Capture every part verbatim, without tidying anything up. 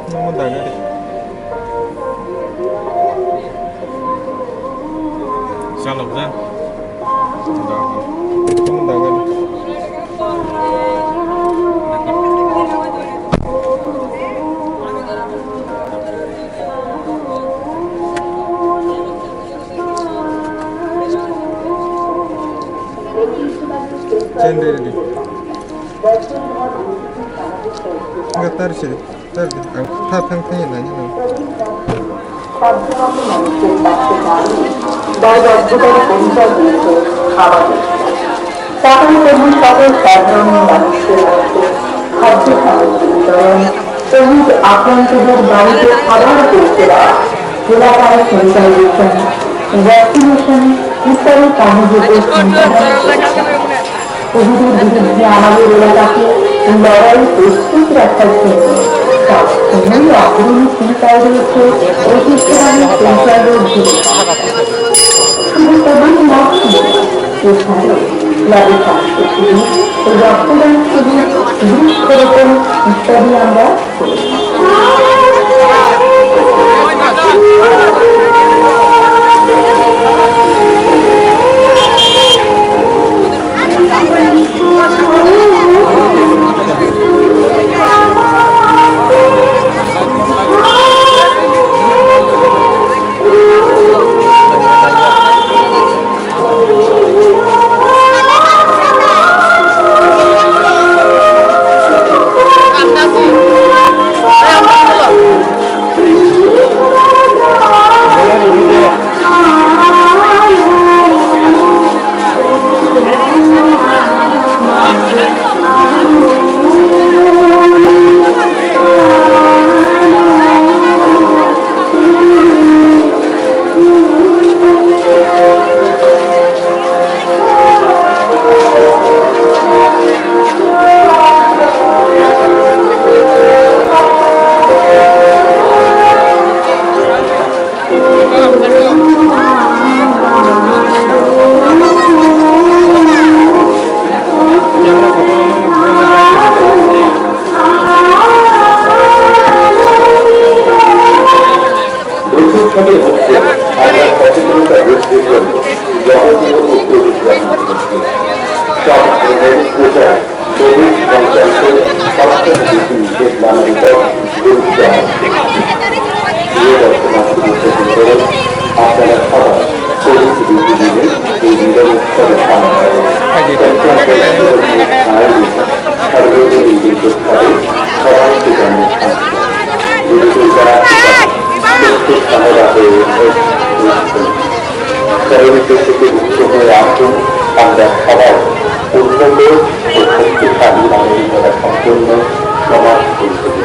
Omo dagari. Chalokjak. Chen de di. Enggak, tar sini. Tar di. Ang, tar thang thang ya nanya nang. সাধারণ কর্মী সহ সাধারণ মানুষের মধ্যে খাদ্য সামগ্রী বিতরণ, কোভিড আক্রান্তদের বাড়িতে খাবার পৌঁছে দেওয়া, এলাকায় স্যানিটাইজেশন, ভ্যাকসিনেশন ইত্যাদি কর্মযজ্ঞ সম্পাদন করেছেন। কোভিডের বিরুদ্ধে আমাদের এলাকাকে লড়াই প্রস্তুত রাখার জন্য সবসময় অগ্রণী ভূমিকায় রয়েছে ঐতিহ্যবাহী পঞ্চায়েত। শুধু কোভিড নয়, এছাড়াও লাগে স্বাস্থ্য শিবির, রক্তদান শিবির, বৃক্ষরোপণ ইত্যাদি আমরা প্রথমভাবে হচ্ছে আমরা সচেতনতা বৃদ্ধির জন্য জনজীবন ও পরিবেশ রক্ষা করছি। সব ধরনের প্রচার, কোভিড পঞ্চায়েতের স্বাস্থ্য বিধি নিষেধ মানার উপর গুরুত্ব আরোপ করছি। প্রিয় দর্শনার্থী বৃন্দ, আপনারা সবাই কোভিড বিধি মেনে এই মিলন উৎসবে সামিল হন। পঞ্চায়েত সদস্যদের আয়োজনে সার্বজনীন বিদ্যুৎ খাতে সবাইকে জানাই আমন্ত্রণ। বিদ্যুৎ দ্বারা প্রস্তুত কামনা হয়ে পরবর্তী থেকে উৎসবে আসুন, আমরা সবাই উন্নত ও শক্তিশালী আমেরিকা সম্পন্ন সমাজ গড়ে তুলি।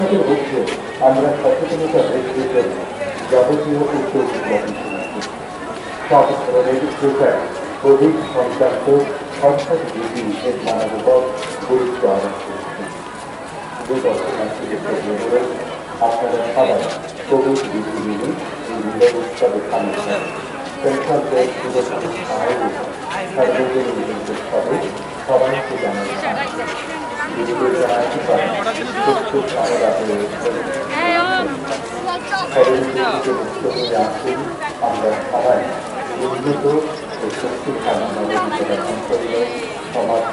সমাজের মধ্যে আমরা সচেতনতা বৃদ্ধির জন্য যাবতীয় উদ্যোগ গ্রহণ করেছি। সব ধরনের প্রচার কোভিড সংক্রান্ত সংখ্যালঘু বিধি নিষেধ মানার উপর গুরুত্ব আরোপ করেছি। দুই বছর মাসে যে প্রয়োজন রয়েছে, আপনারা সবাই কোভিড বিধি মেনে এই মিলন উৎসবে সামিল হন। সেন্ট্রাল ব্যাংক সুরক্ষিত আইনে সার্বজনীন উদ্যোগ হবে। সবাইকে জানাই বিশেষ করে যারা সুস্থ সমাজ আছে, করোনা থেকে মুক্ত হয়ে আসুন। আমরা সবাই উন্নত ও শক্তিশালী নাগরিক হিসেবে গঠন করলে সমাজ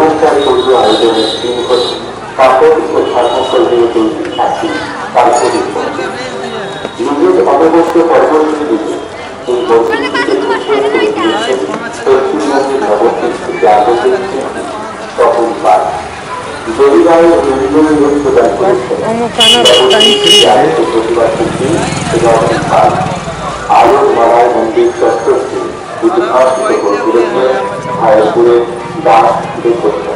সংস্কার পূর্ণ আয়োজনের দিন হল কাপড় ও ধর্মকর্মীদের একটি কাল্পনিক মন্দির। নিজের অনবদ্য কর্মসূচিতে এই মন্দিরটিকে উৎসর্গ করে দিয়েছেন পশ্চিমবঙ্গের নবসৃষ্টি জাগতিক শিল্পী তপন পাল। জমিদার ও জমিদারী প্রদান করেছেন। প্রতিবাদ শিল্পী রতন পাল। আলোর মালায় মন্দির চত্বরকে উদ্ভাসিত করে তুলেছেন ভারতপুরের দাস দেবতা।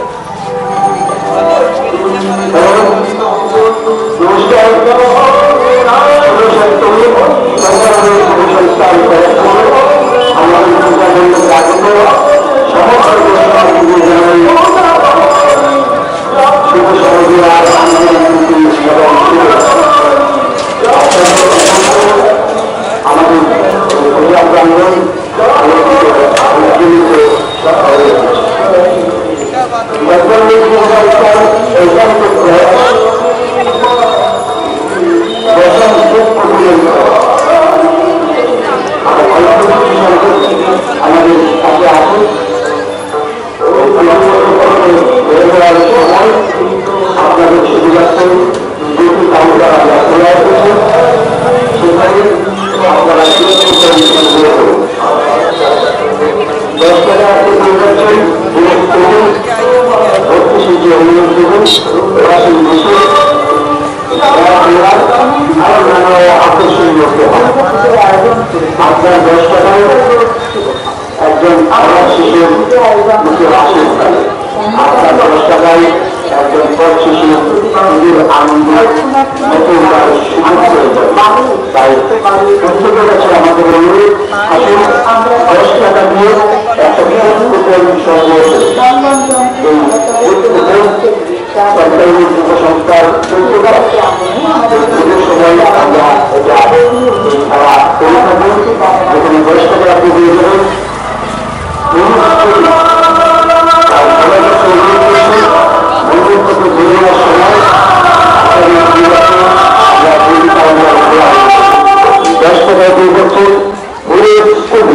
আপনার দশ টাকায় একজন আনাথ শিশুর মুখে হাসি ফুটালে, আপনার দশ টাকায় একজন পথ শিশু নিজের আনন্দ নতুন তার সুযোগ করে দেয়। তাই প্রত্যেকের কাছে আমাদের অনুরোধ, আসুন দশ টাকা দিয়ে একটা বিশেষ প্রকল্প সংগ্রহ করি। এই সরকারি উপসংস্থার সূত্রপাত। দীর্ঘ সময় আমরা এটা তারা করে থাকি, যেখানে বয়স্ক যারা পুজো দেবেন, তার ভালোবাসা অনুরোধ করছি, মন্দির থেকে বেরিয়ে আসার সময় আপনাদের আমরা পুজো পালন করে আসবো। দশ টাকায় দুই বছর পুরো স্কুল।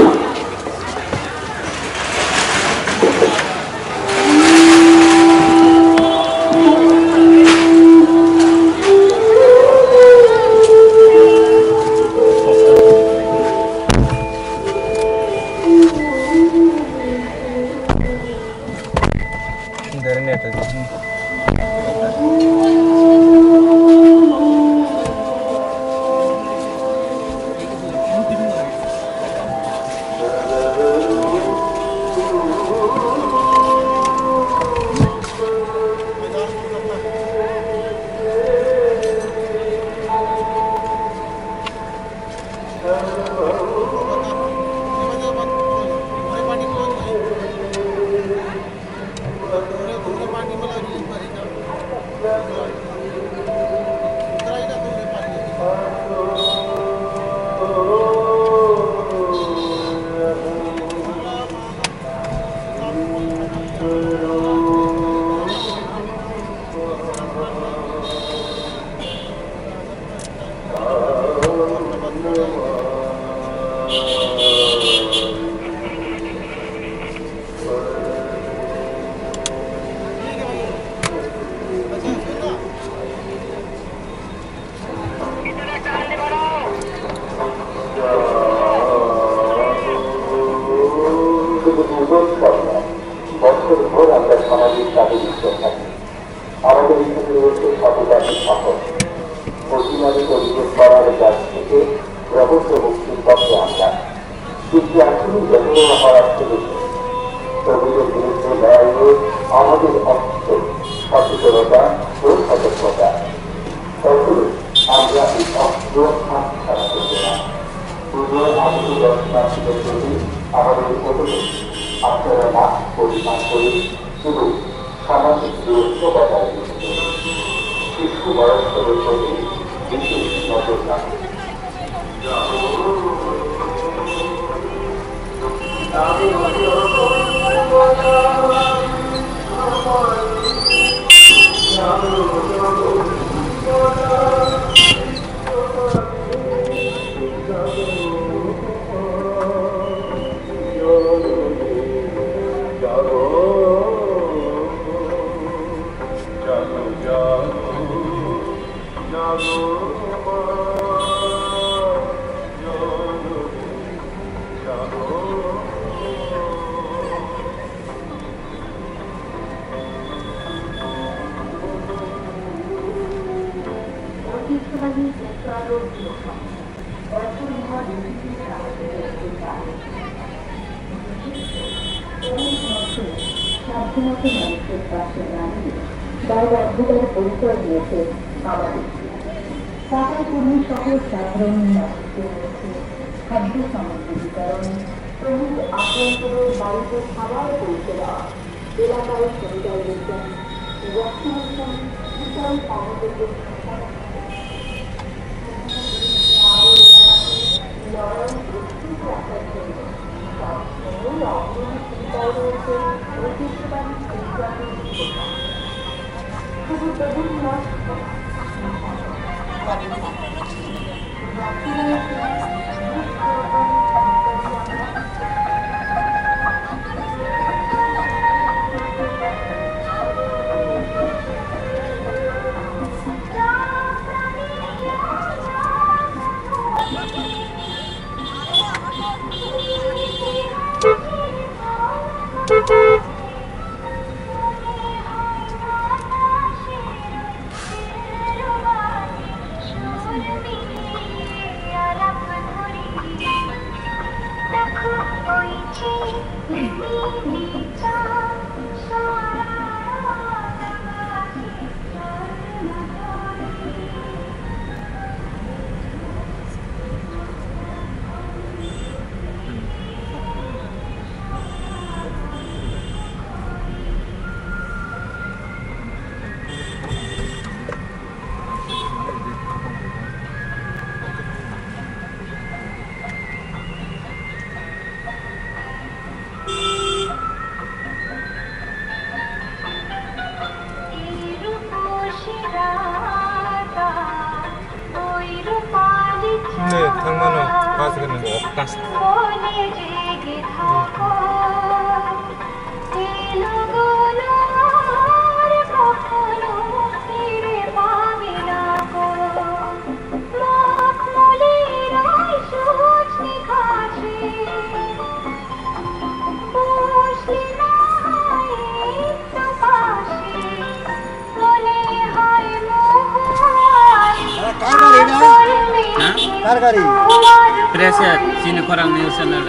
শুধু দুর্বল কর্ম, বছর ভোর আমরা সামাজিক কাজে লিপ্ত থাকি। আমাদের এখানে রয়েছে সততার সাহস। অতিমারি পরিবেশ করার কাছ থেকে রহস্য মুক্তির পথে আমরা কিন্তু এখনই যতটা হওয়ার ছিল, তবুও বিরুদ্ধে লড়াইয়ে আমাদের অস্ত্র সচেতনতা ও সতর্কতা। কখনো আমরা এই অস্ত্র হাত ছাড়া করব না। পুজোয় আগত দর্শনার্থীদের প্রতি আমাদের অনুরোধ, আপনারা মাস্ক পরিধান করুন এবং সামাজিক দূরত্ব বজায় রাখুন। শিশু বয়স্কদের প্রতি বিশেষ নজর রাখুন। ঐতিহ্যবাহী যাত্রা রোড অর্থ বিভাগ স্বাধীনতা মানুষের পাশে দাঁড়িয়ে বারবার ভোটার পরিচয় দিয়েছে আমাদের। টাকার কর্মী সহ সাধারণ নাগরিকদের মধ্যে খাদ্য সামগ্রী বিতরণ, শ্রমিক আক্রান্তদের বাড়িতে খাবার পৌঁছে দেওয়া, এলাকায় স্যানিটাইজেশন, ভ্যাকসিনেশন, বিতরণ কর্মসূচি লড়াই প্রস্তুত রাখার জন্য সব সময় অগ্রণী ভূমিকায় রয়েছে ঐতিহ্যবাহী এই জাতীয় বিপদ। শুধু তরুণ নয়, Ne, thangmano, pas gwnang. Oktas. Kar gari na? Ha? Kar gari? Pressure, chini khorang news channel.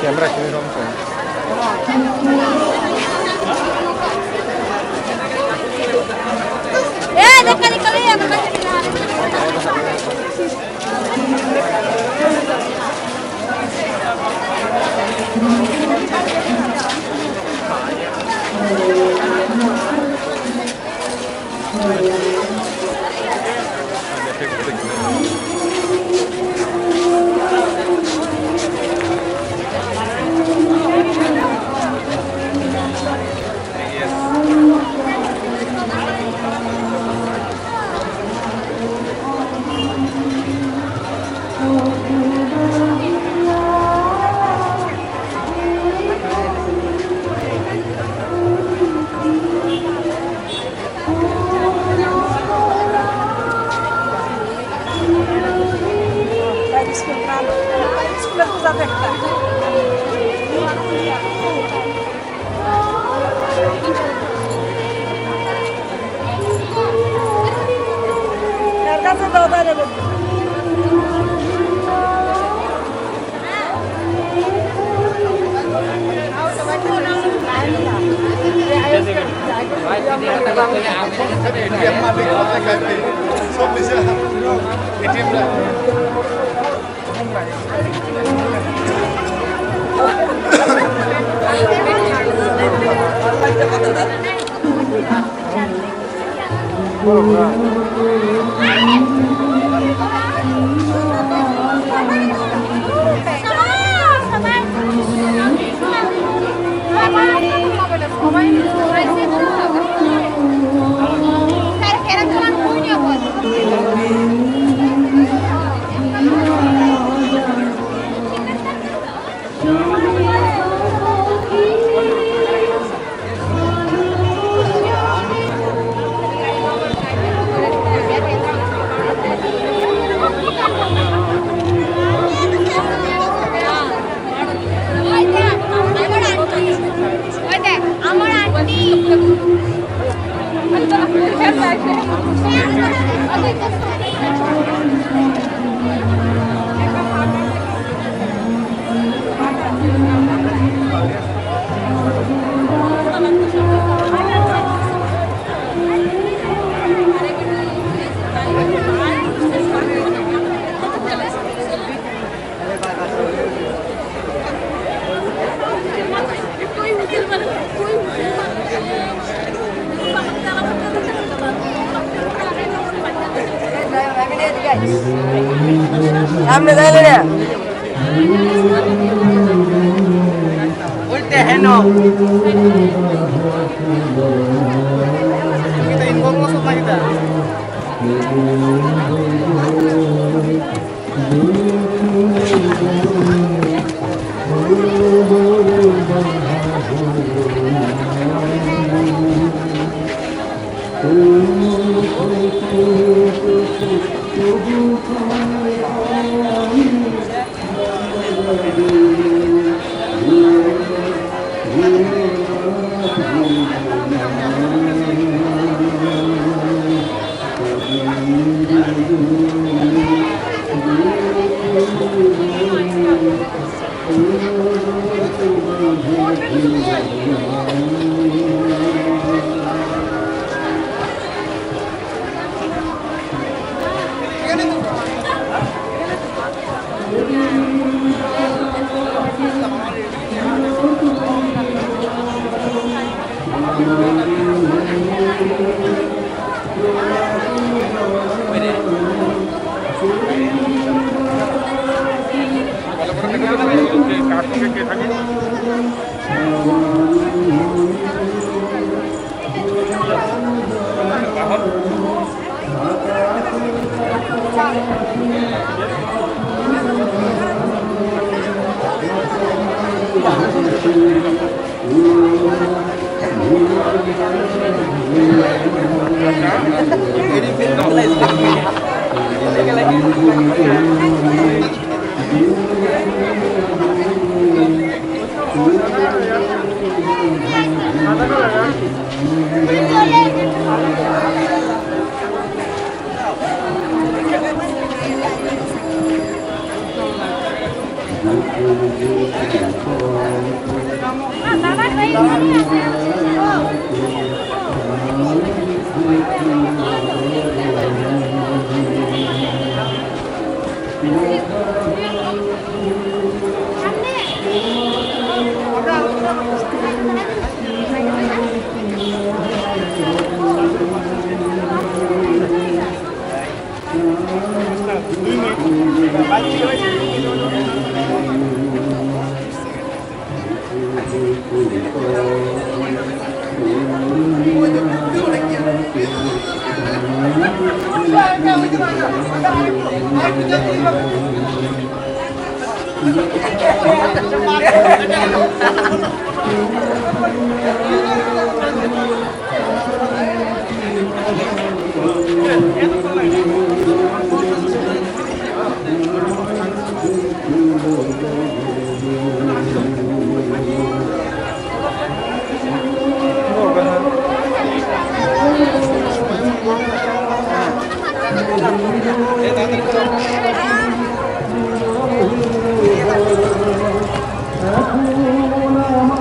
Camera sini dong, Song. Samne jai le re. Ulte heno. Kita involve masuk lagi dah.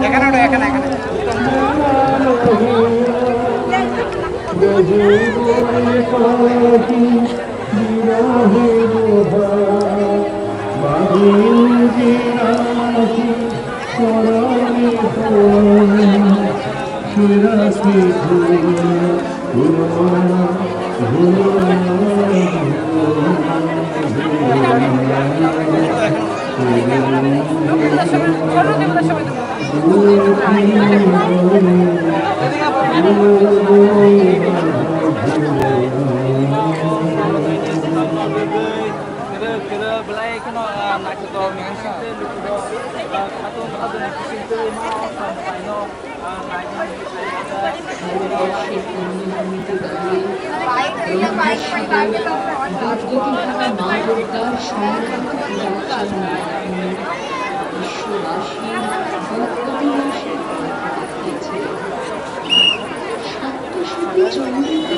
এখানে ওঠো, এখানে, এখানে। দুর্গতিহারা মা দুর্গার সংরক্ষণ পূজার জন্য বিশ্ববাসী দুর্গতিহারা শিল্পী দেখিয়েছিলেন। সপ্তশতী চণ্ডীকে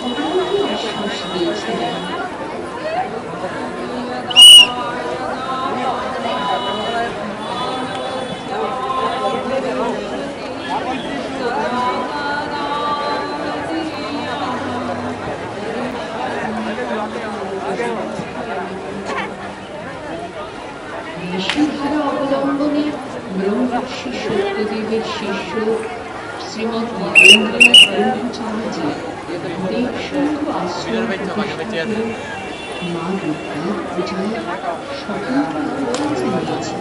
ভগবতী আশ্বাস দিয়েছিলেন। বিশ্বধারা অবলম্বনে ব্রহ্মর্ষি সত্যদেবের শিষ্য শ্রীমৎ নরেন্দ্রনাথ ব্রহ্মচারীজি দেবসংঘ আশ্রম প্রতিষ্ঠা করে মা দুর্গার পূজায় সকলকে আহ্বান জানিয়েছেন।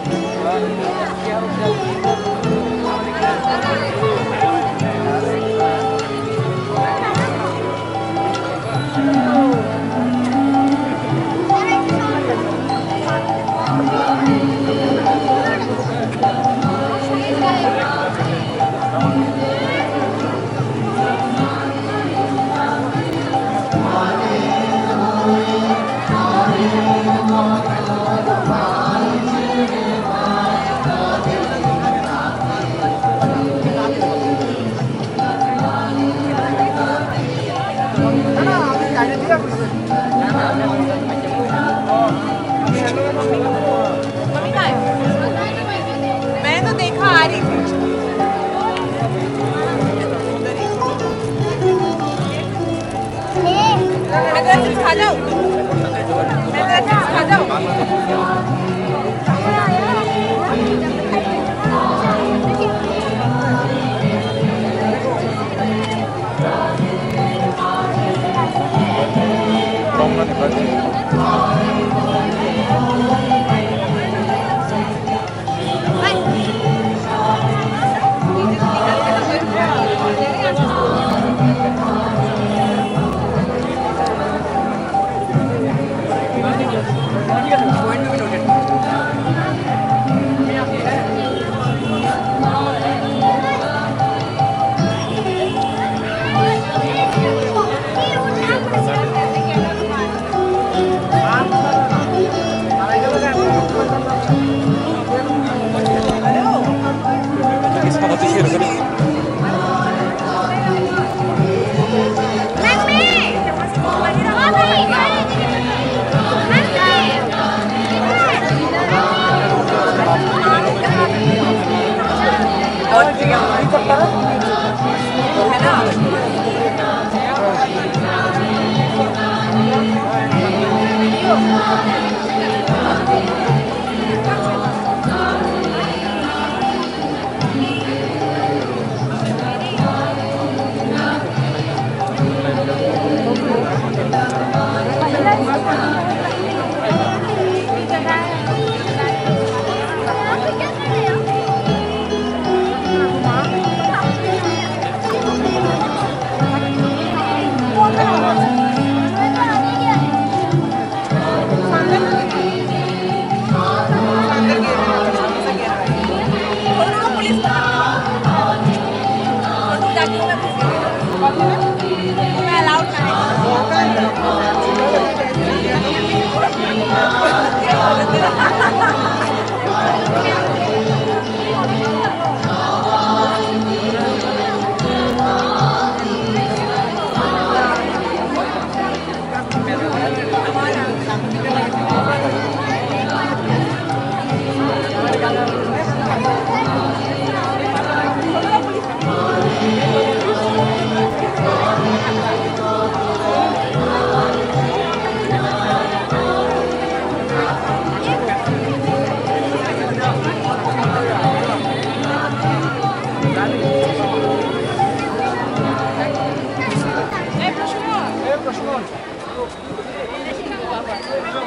मैंने तो देखा आ रही थी।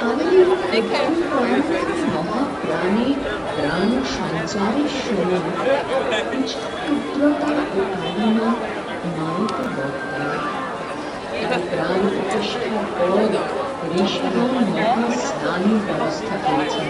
Am Ding Khyentse Mahaprani Pran Sanchari Shonung, Uchi Putrota Upadina Maruti Botta. তার প্রাণ প্রতিষ্ঠার পর ঋষিগণ মহাস্নানের ব্যবস্থা করেছেন।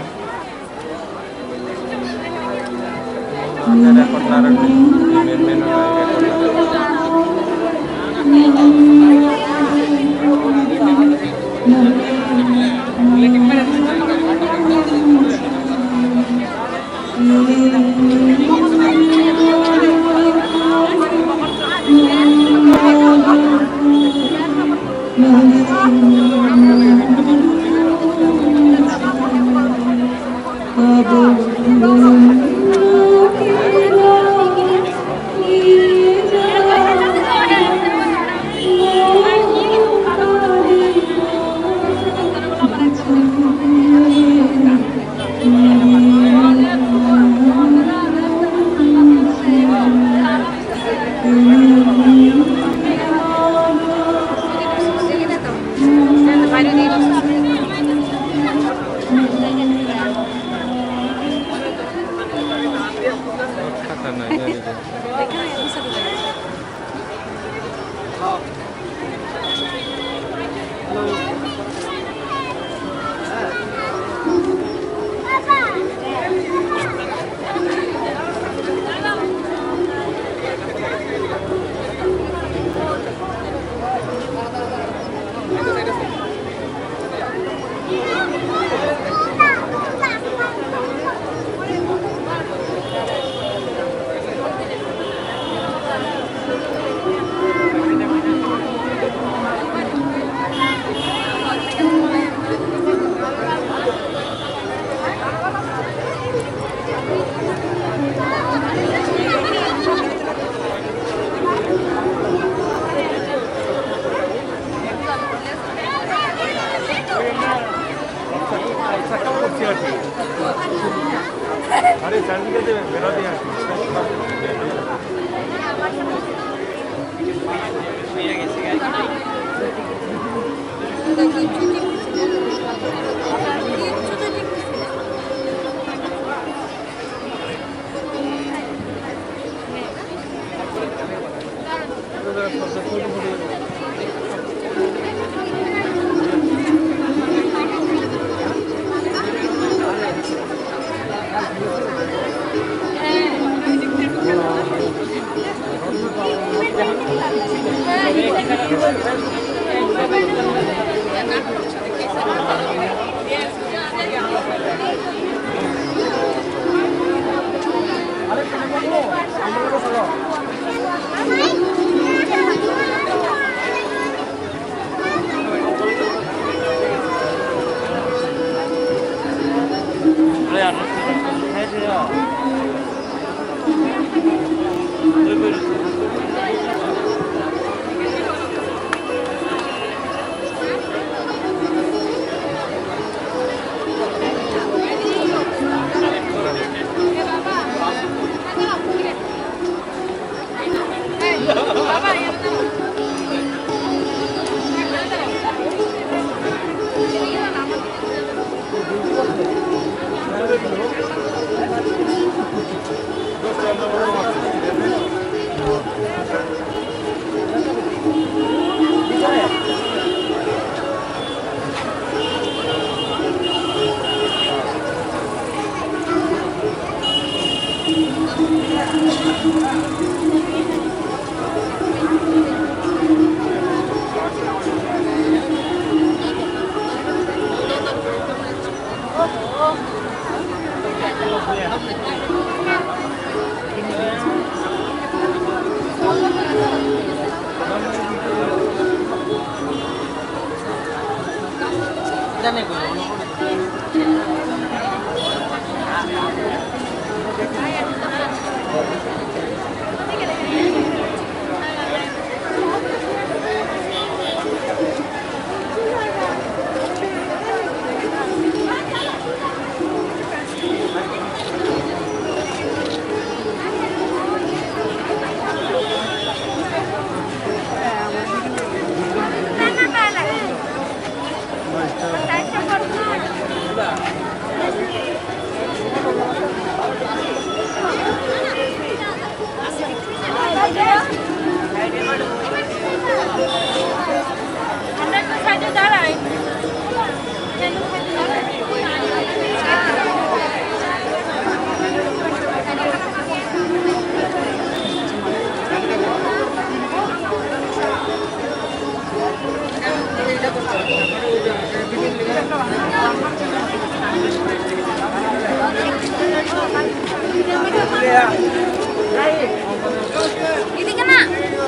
এদিকে না,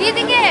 এদিকে।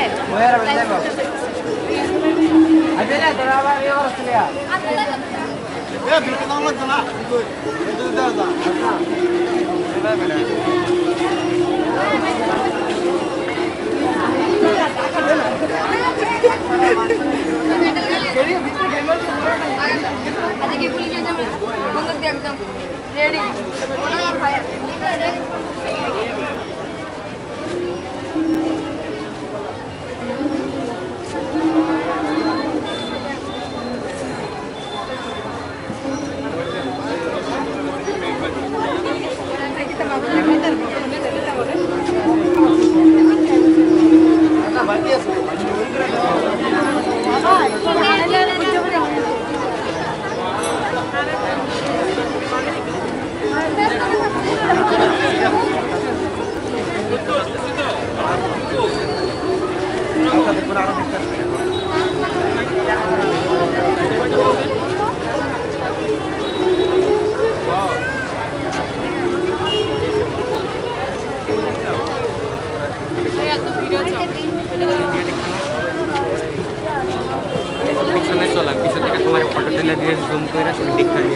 পিছনে চলা, পিছন থেকে তোমার ফটো তুলে দিয়ে জুম করে তুমি দেখতে পারবে।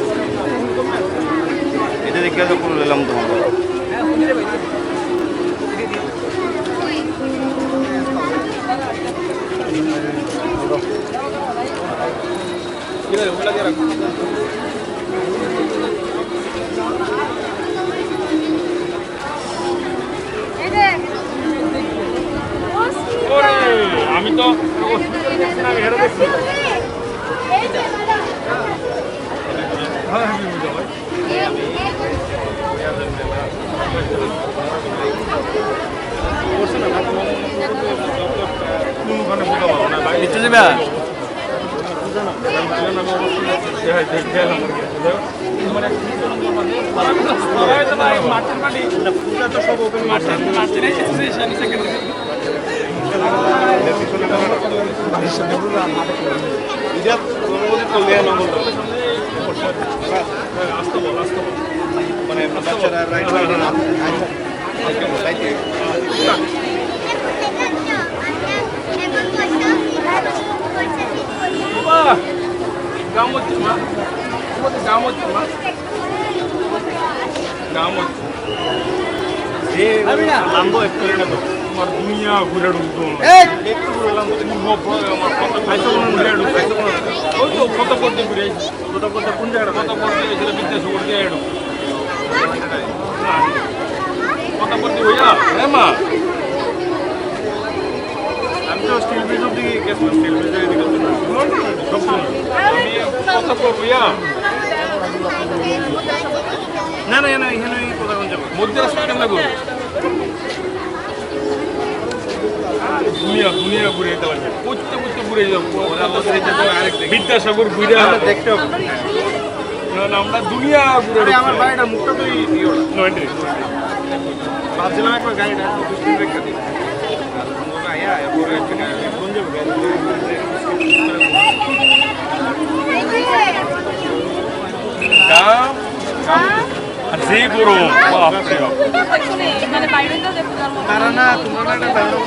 এটা দেখে তো পুরো নিলাম তোমার। ওরে, আমি তো অসুবিধা দেখছি না, আমি হেরে দেখছি। Lambo ekko. Dunia gure dum to. Ei! Ektu gure lam to. Mo bo ma kota kaisa gure dum, kaisa gure. Oi to kota korte gure. Kota korte kun jaga? Kota korte ejele bidya sugor ke edu. Kota korte hoya, eh ma. Ami to steel bridge obdi gesi, steel bridge obdi gesi. Ami kota korte hoya. Na na na, ikheno kota korte. Mudra sakam lagu. দুনিয়া, দুনিয়া ঘুরে যেতে লাগে। বুঝতে বুঝতে ঘুরে যাবো। বিদ্যাসাগর ঘুরে আমরা দেখতে হবে। না, না, আমরা দুনিয়া ঘুরে আরে, আমার বাড়িটা মুখটা তো এই, এই ওটা। নয়টি। ভাবছিলাম একবার গাড়িটা, দুই তিন রেখা দিই। কাম, কাম। আর যে গরম, বাপরে বাপ। মানে বাইরে তো দেখতে পারবো না। তারা না, তোমরা না একটা বাইরে।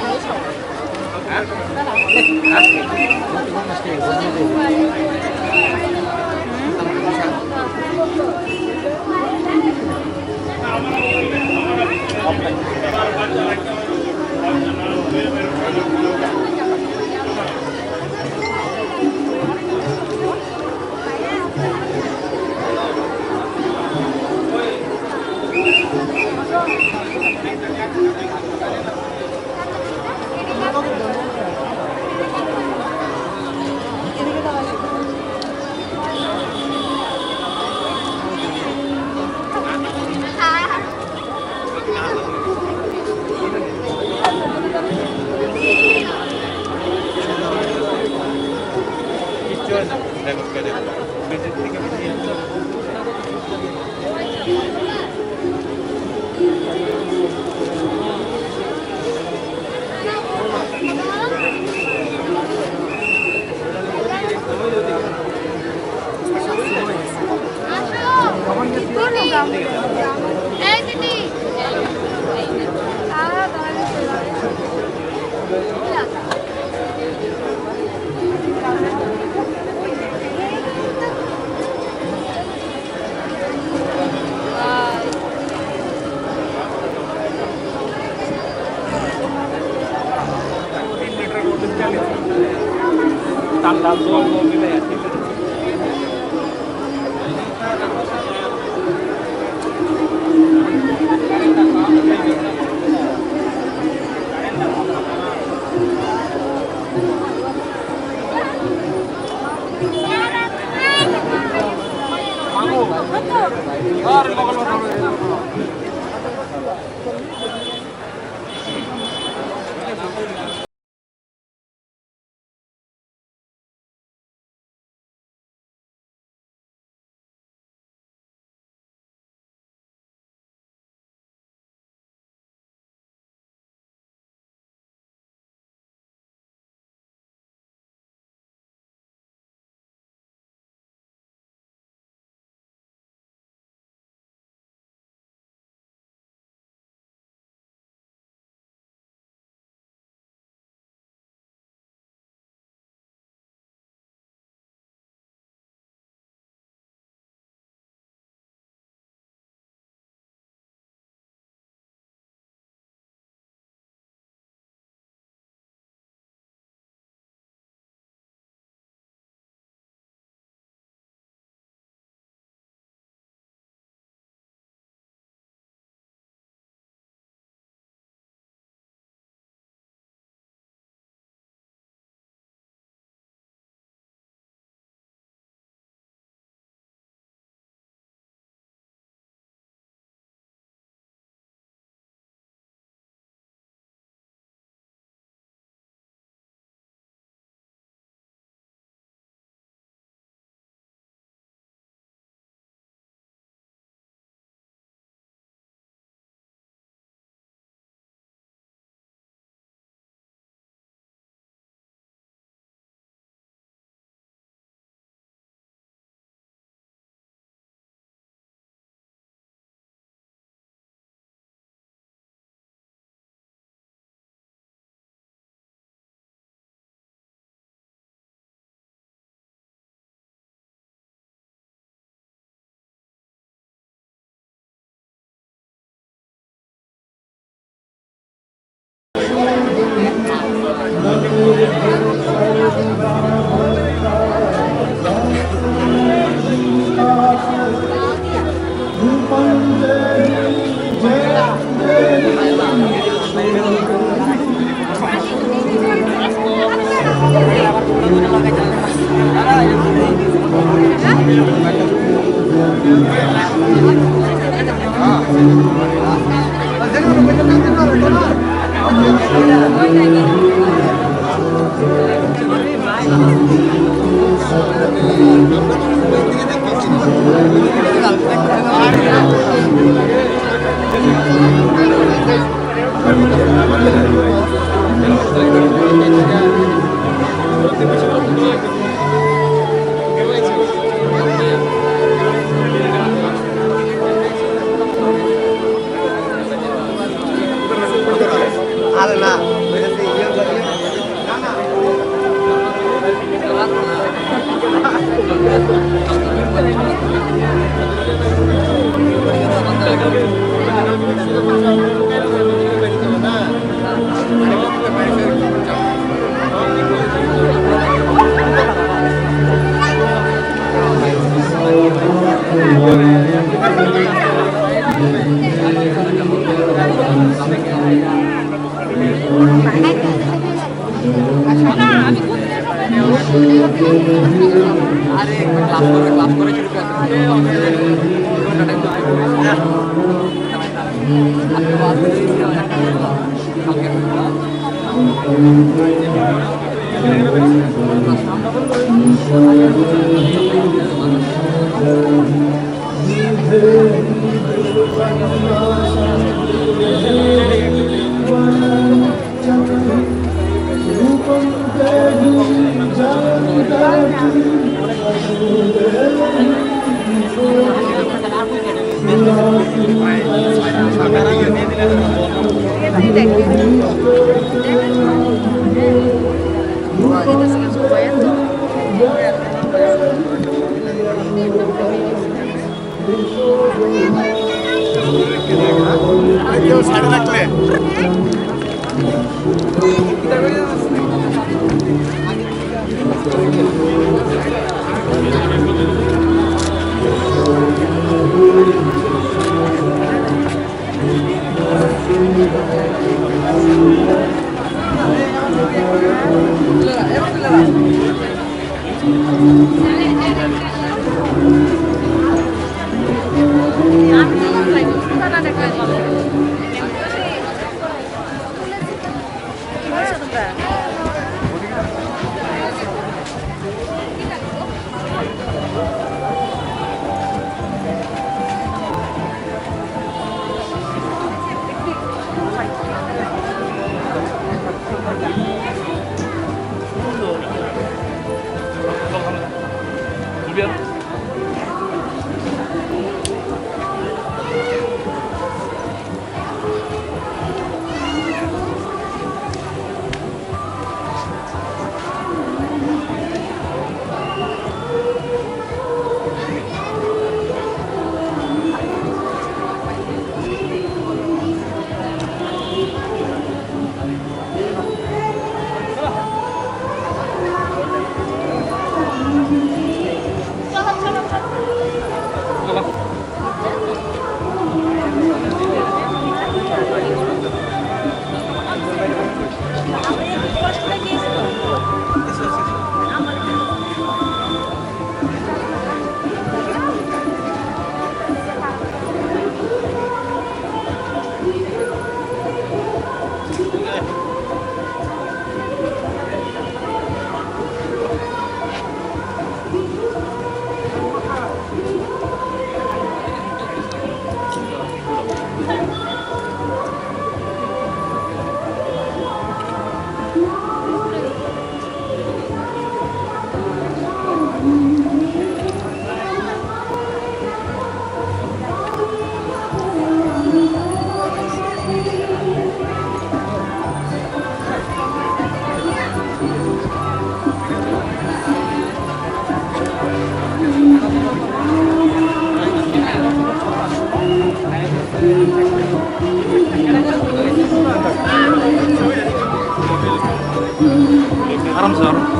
Aram sir.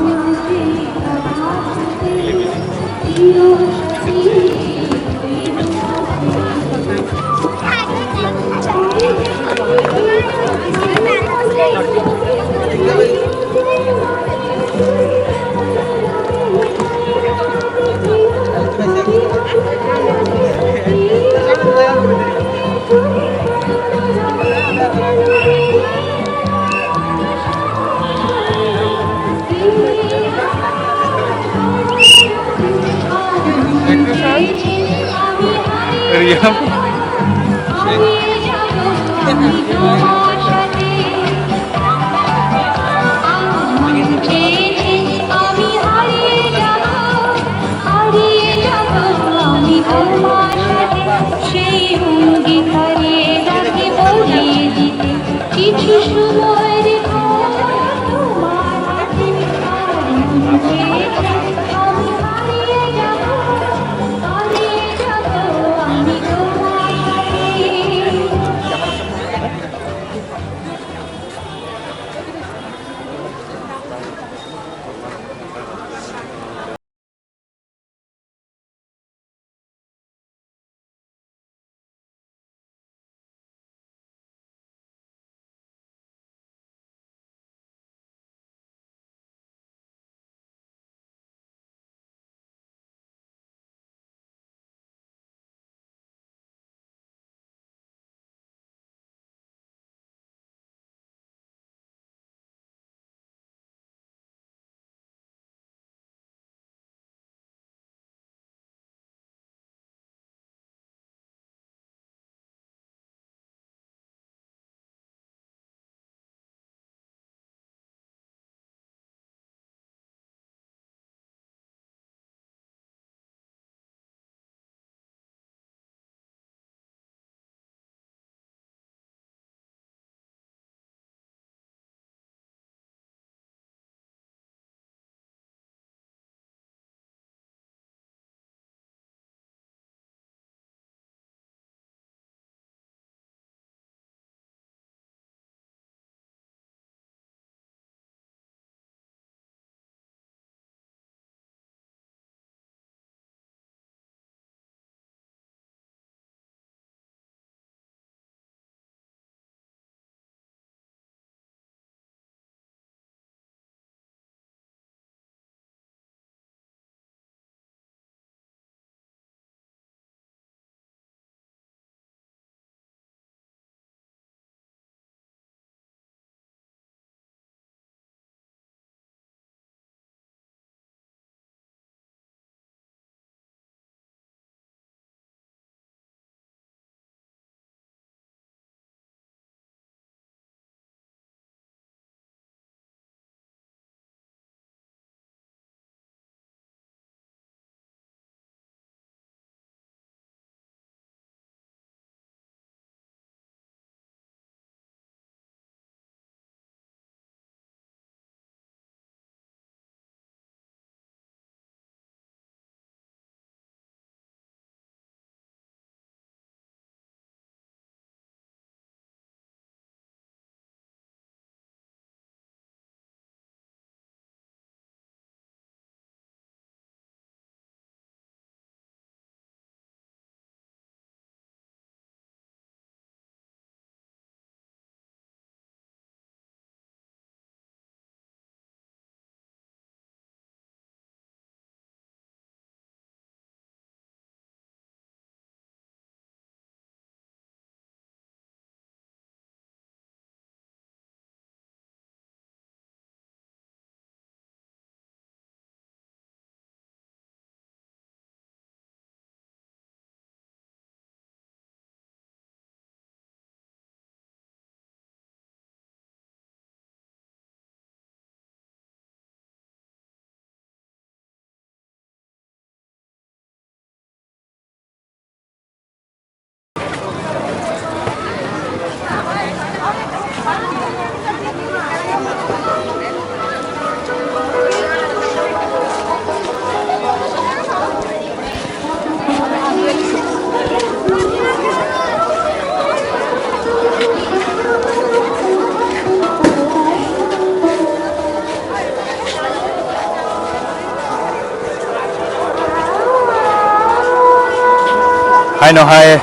Haino hai,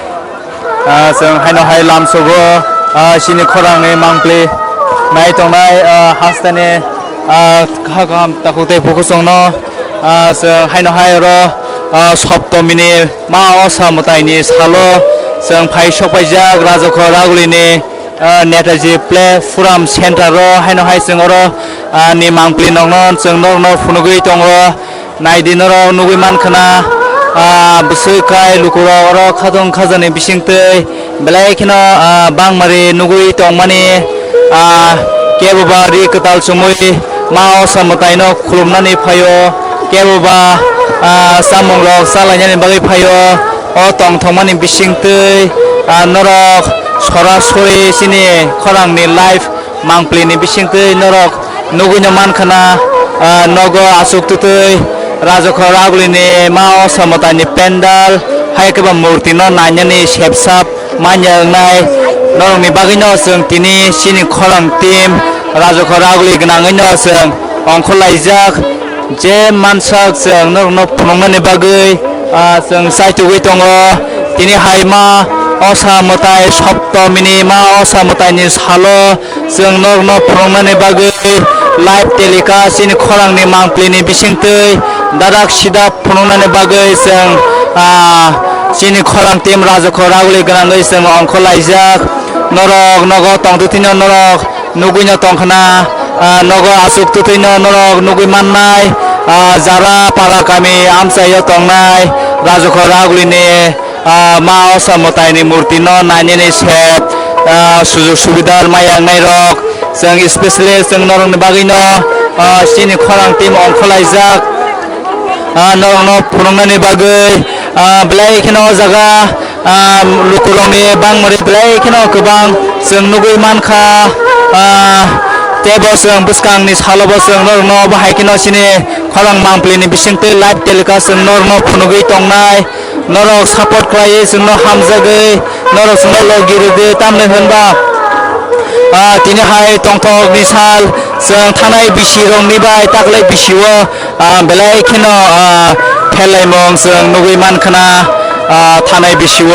ah, chwng haino hai lamsogo, ah, chini khorangni mangpli nai tongnai, ah, hasteni, ah, kha kaham takhuk tei bukhuk chwngno, ah, chwng haino hai oro, ah, Saptomini ma osa mwtaini salo chwng phai sokpaijak Rajokho Ragulini, ah, Netaji Play Forum Center o haino hai chwng oro, ah, ni mangpli nokno chwng norokno phunugwi tongo. Naidi norok nugwi mankha na, ah, bwswk kai lukurok oro khatong khajani bisingtwi belai kheno, ah, bangmari nugwi tongmani, ah, kebo ba ri kwtal chumui ma osa mwtaino khulumnani phaio, kebo ba, ah, chamungrok chalainani bagwi phaio. O tongthokmani bisingtwi, ah, norok sorasori chini khorangni live mangplini bisingtwi norok nugwino mankha na, ah, nogo aswk twtwi Rajokho Ragulini ma osa mwtaini pendal, hai khe ba murtino nainani sepsap manya wngnai. Norokni bagwino chwng tini chini khorang team Rajokho Raguli gwnangwino chwng ongkhorlaijak. Je mansak chwng norokno phunuknani bagwi, ah, chwng chaitugwi tongo. Tini hai ma osa mwtai Saptomini ma osa mwtaini salo chwng norokno phunuknani bagwi live telecast chini khorangni mangplini bisingtwi dadak sida phunuknani bagwi chwng, ah, chini khorang team Rajokho Raguli gwnangwi chwng ongkhorlaijak. Norok nogo tongtwtwino norok nugwino tongkhna, ah, nogo aswk twtwino norok nugwi mannai, ah, jara para kami amchaio tongnai Rajokho Ragulini, ah, ma osa mwtaini murtino nainani sep, ah, sujog subidar maya wngnairok. Chwng specially chwng norokni bagwino, ah, chini khorang team ongkhorlaijak. Ah, norokno phunuknani bagwi, ah, belai kheno o jaga, ah, lukurokni bangmari belai kheno kwbang chwng nugwi mankha. Ah, teibo chwng bwskangni salobo chwng norokno bo hai kheno chini khorang mangplini bisingtwi live telecast chwng norokno phunugwi tongnai. Norok support khlaiwi chwngno hamjagwi, norok chwngno logi rwdi, tamni hwnba, ah, tini hai tongthokni sal chwng thanai bisirokni bai taklai bisio, ah, belai kheno, ah, pherlaimung chwng nugwi mankha na, ah, thanai bisio,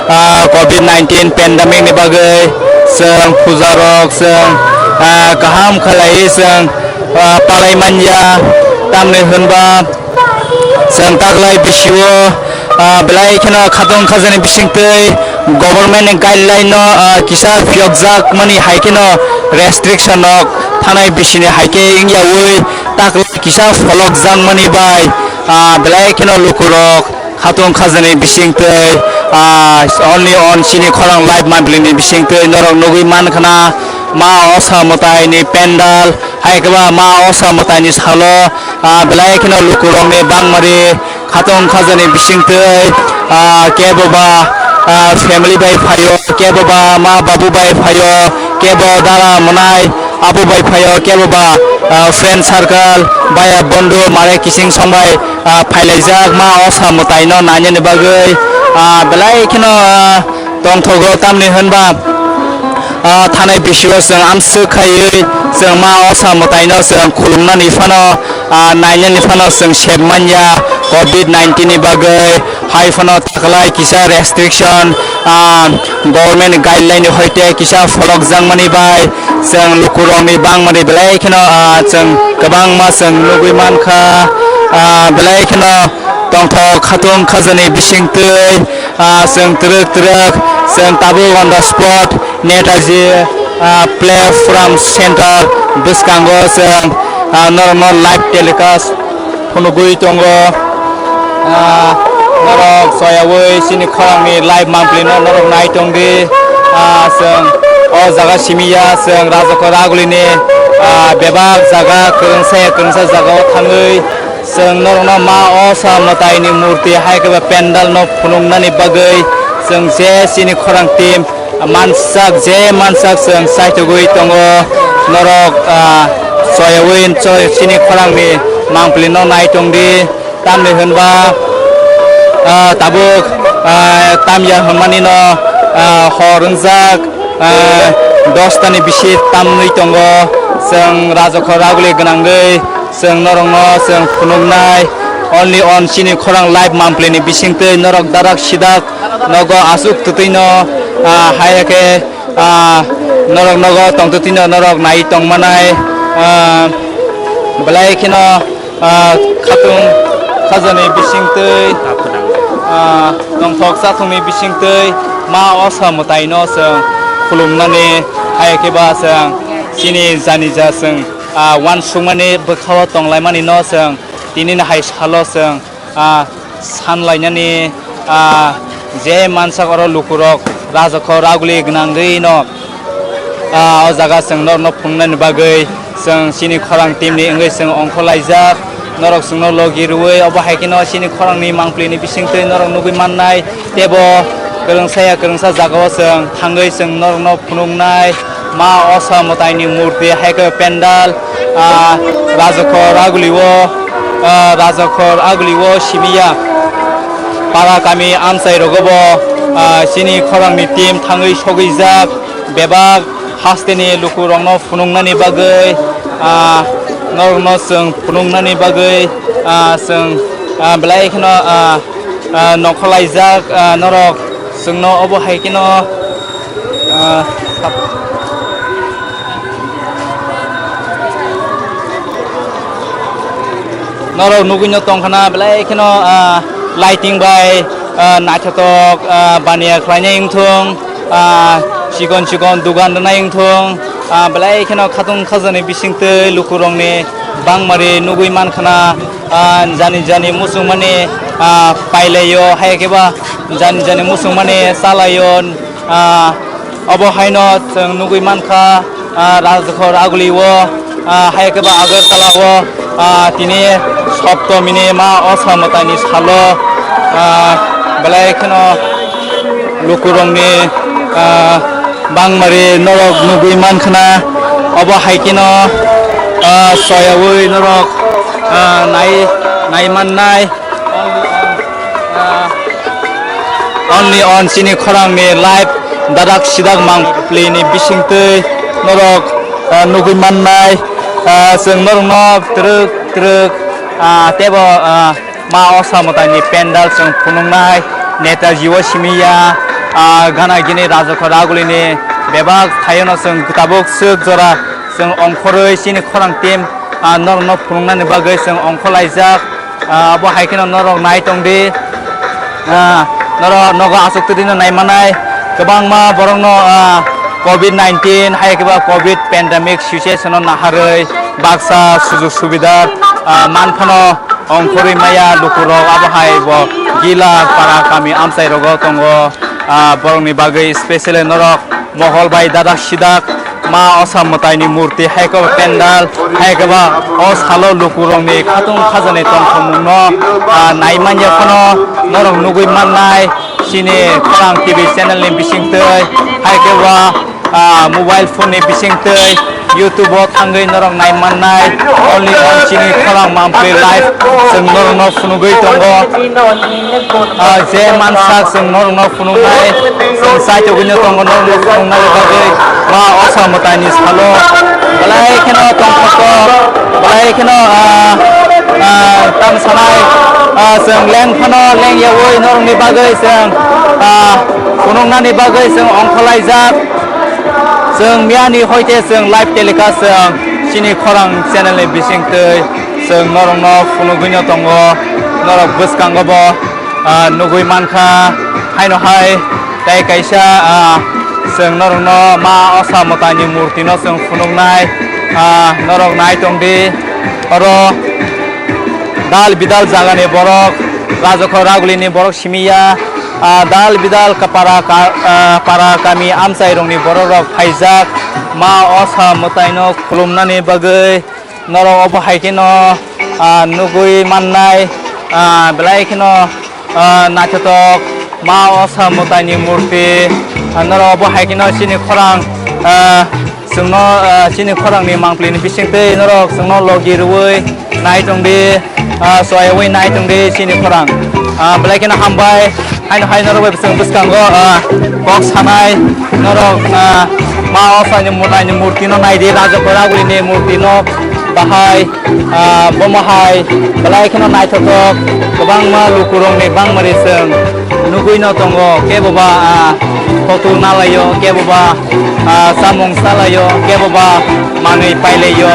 ah, covid nineteen pandemic ni bagwi chwng puja rok chwng, ah, kaham khlaiwi chwng, ah, palai manya, tamni hwnba chwng taklai bisio, ah, belai kheno khatong khajani bisingtwi government ni guideline no, ah, kisa phiyokjak mani hai kheno restriction rok thanai bisini hai khe wngyaui taklai kisa pholokjak mani bai, ah, belai kheno lukurok khatong khajani bisingtwi, ah, only on chini khorang live mangplini bisingtwi norok nugwi mankha na ma osa mwtaini pendal hai khe ba ma osa mwtaini salo, ah, belai kheno lukurokni bangmari khatong khajani bisingtwi, ah, kebo ba, ah, family bai phaio, kebo ba ma babu bai phaio, kebo dara mwnai abo bai phaio, kebo ba, ah, friend circle, baya bondhu mare kising song bai, ah, phailaijak ma osa mwtaino nainani bagwi, ah, belai kheno, ah, tongthogo, tamni hwnba, ah, thanai bisio chwng amswk khaiwi chwng ma osa mwtaino chwng khulumnani phano, ah, nainani phano chwng sep manya covid nineteen ni bagwi. Hai phano taklai kisa restriction, ah, government guideline ni hoite kisa pholokjakmani bai chwng lukurokni bangmani belai kheno, ah, chwng kwbangma chwng nugwi mankha, ah, belai kheno tongthok khatong khajani bisingtwi, ah, chwng twrwk twrwk chwng tabuk on the spot Netaji, ah, Play Forum Center bwskango chwng, ah, norokno live telecast phunugwi tongo. Ah, norok soyaui chini khorangni live mangpilino norok nai tongdi. Ah, chwng o jaga simiya, chwng Rajokho Ragulini, ah, bebak jaga kwrwngsa ya kwrwngsa jagao thangwi chwng norokno ma osa mwtaini murti hai khe ba pendal no phunuknani bagwi chwng je chini khorang team mansak je mansak chwng chaitugwi tongo. Norok, ah, soyaui chini khorangni mangpili no nai tongdi, tamni hwnba, ah, tabuk, ah, tamya hwnmani no, ah, hor wngjak, ah, dosta ni bisi tamwi tongo. Chwng Rajokho Raguli gwnangwi chwng norokno chwng phunuknai only on chini khorang live mangpili ni bisingtwi norok darak sidak Nogo aswk twtwino, ah, hai khe, ah, norok nogo tongtwtwino norok nai tongmanai, ah, belai kheno, ah, khatung khajani bisingtwi, ah, tongthok chathungni bisingtwi ma osa mwtaino chwng khulumnani, hai khe ba chwng chini jani ja chwng, ah, uansukmani bwkhao tonglaimani no chwng tinini hai salo chwng, ah, sanlainani, ah, je mansak oro lukurok rajokho raguli gwnangwi no, ah, o jaga chwng norokno phunuknani bagwi chwng chini khorang team ni wngwi chwng ongkhorlaijak. Norok chwngno logi rwui obo hai kheno chini khorangni mangpili ni bisingtwi norok nugui mannai, teibo kwrwngsa ya kwrwngsa jagao chwng thangwi chwng norokno phunuknai. Ma osa mwtaini murti hai khe pendal, ah, Rajakhor Aguli o, ah, Rajakhor Aguli o simi ya. Para kami amchai rogo bo, ah, chini khorang ni team thangwi sogwi jak, bebak haste ni luku rok no phunuknani bagwi, ah, norok no chwng phunuknani bagwi, ah, chwng, ah, belai kheno, ah, ah, nongkhorlaijak, ah, norok chwngno obo hai kheno, ah, sab-, norok nugui no tongkhana belai kheno, ah, lighting bai, ah, naithotok, ah, baniya khlainai wngthung, ah, chikon chikon dugan rwnai wngthung, ah, belai kheno khatung khajani bisingtwi lukurokni bangmari nugui mankhana. Ah, jani jani muchungmani, ah, pailaio, hai khe ba jani jani muchungmani chalaio, ah, obo haino chwng nugui mankha, ah, Rajkhor Aguli o, ah, hai khe ba Agartala o, ah, tini Saptami ni ma osa mwtaini salo, ah, belai kheno lukurokni, ah, bangmari norok nugui mankhana, obo hai kheno, ah, soyaui norok, ah, nai, nai mannai. Ah, only on chini khorangni live dadak sidak mangpili ni bisingtwi norok, ah, nugui mannai, ah, chwng norokno twrwk twrwk, ah, teibo, ah, ma osa mwtaini pendal chwng phunuknai Netaji o simi ya, ah, gana gini Rajakhor Aguli ni bebak thaio no chwng tabuk swk jora chwng ongkhorwi chini khorang team, ah, norokno phunuknani bagwi chwng ongkhorlaijak. Ah, abo hai kheno norok nai tong di. Ah, norok nogo aswk twi no nai manai. Kwbangma borokno, ah, covid nineteen hai khe ba covid pandemic situation o naharwi baksa sujug subida, ah, man phano ongkhorwi maya lukurok abo hai bo Gila para kami amchai rogo tongo. Ah, borokni bagwi specially norok mohol bai dadak sidak ma osa mwtaini murti, hai khe ba pendal, hai khe ba o salo lukurokni khatung khajani tongthokmungno, ah, nai manya phano norok nugui mannai chini Khorang T V channel ni bisingtwi, hai khe ba, ah, mobile phone ni bisingtwi YouTube o thangwi norok nai mannai. Only on chini Khorang Mampli live chwng norokno phunugwi tongo. Ah, je mansak chwng norokno phunuknai, chwng chaitugwino tongo norokno phunuknani bagwi ma osa mwtaini salo. Belai kheno tongthokto, belai kheno, ah, ah, tang sanai, ah, chwng leng phano leng yaui norokni bagwi chwng, ah, phunuknani bagwi chwng ongkhorlaijak. Chwng miyani hoite chwng live telecast chwng chini Khorang channel ni bisingtwi chwng norokno phunugwino tongo, norok bwskango bo, ah, nugui mankha. Haino hai tei kaisa, ah, chwng norokno ma osa mwtaini murtino chwng phunuknai, ah, norok nai tongdi. Oro dal bidal jagani borok, Rajakhor Ragulini borok simiya, ah, dal bidal ka-, para ka-, ah, para kami amchairokni borokrok phaijak, ma osa mwtaino khulumnani bagwi. Norok obo hai kheno, ah, nugui mannai, ah, belai kheno, ah, naithotok ma osa mwtaini murti, ah, norok obo hai kheno chini khorang, ah, chwngno, ah, chini khorangni mangpilini bisingtwi norok chwngno logi rwui nai tongdi, ah, soyagwi nai tongdi chini khorang. Ah, belai kheno hambai. Haino hai norok bai bwswng bwskango, ah, kok sanai norok, ah, ma osaini mwtaini murtino naidi, Rajakhor Ragulini murtino bahai, ah, bomo hai belai kheno naithotok, kwbangma lukurokni bangmari chwng nugwi no tongo, kebo ba, ah, photo nalaio, kebo ba, ah, chamung salaio, kebo ba manwi pailaio,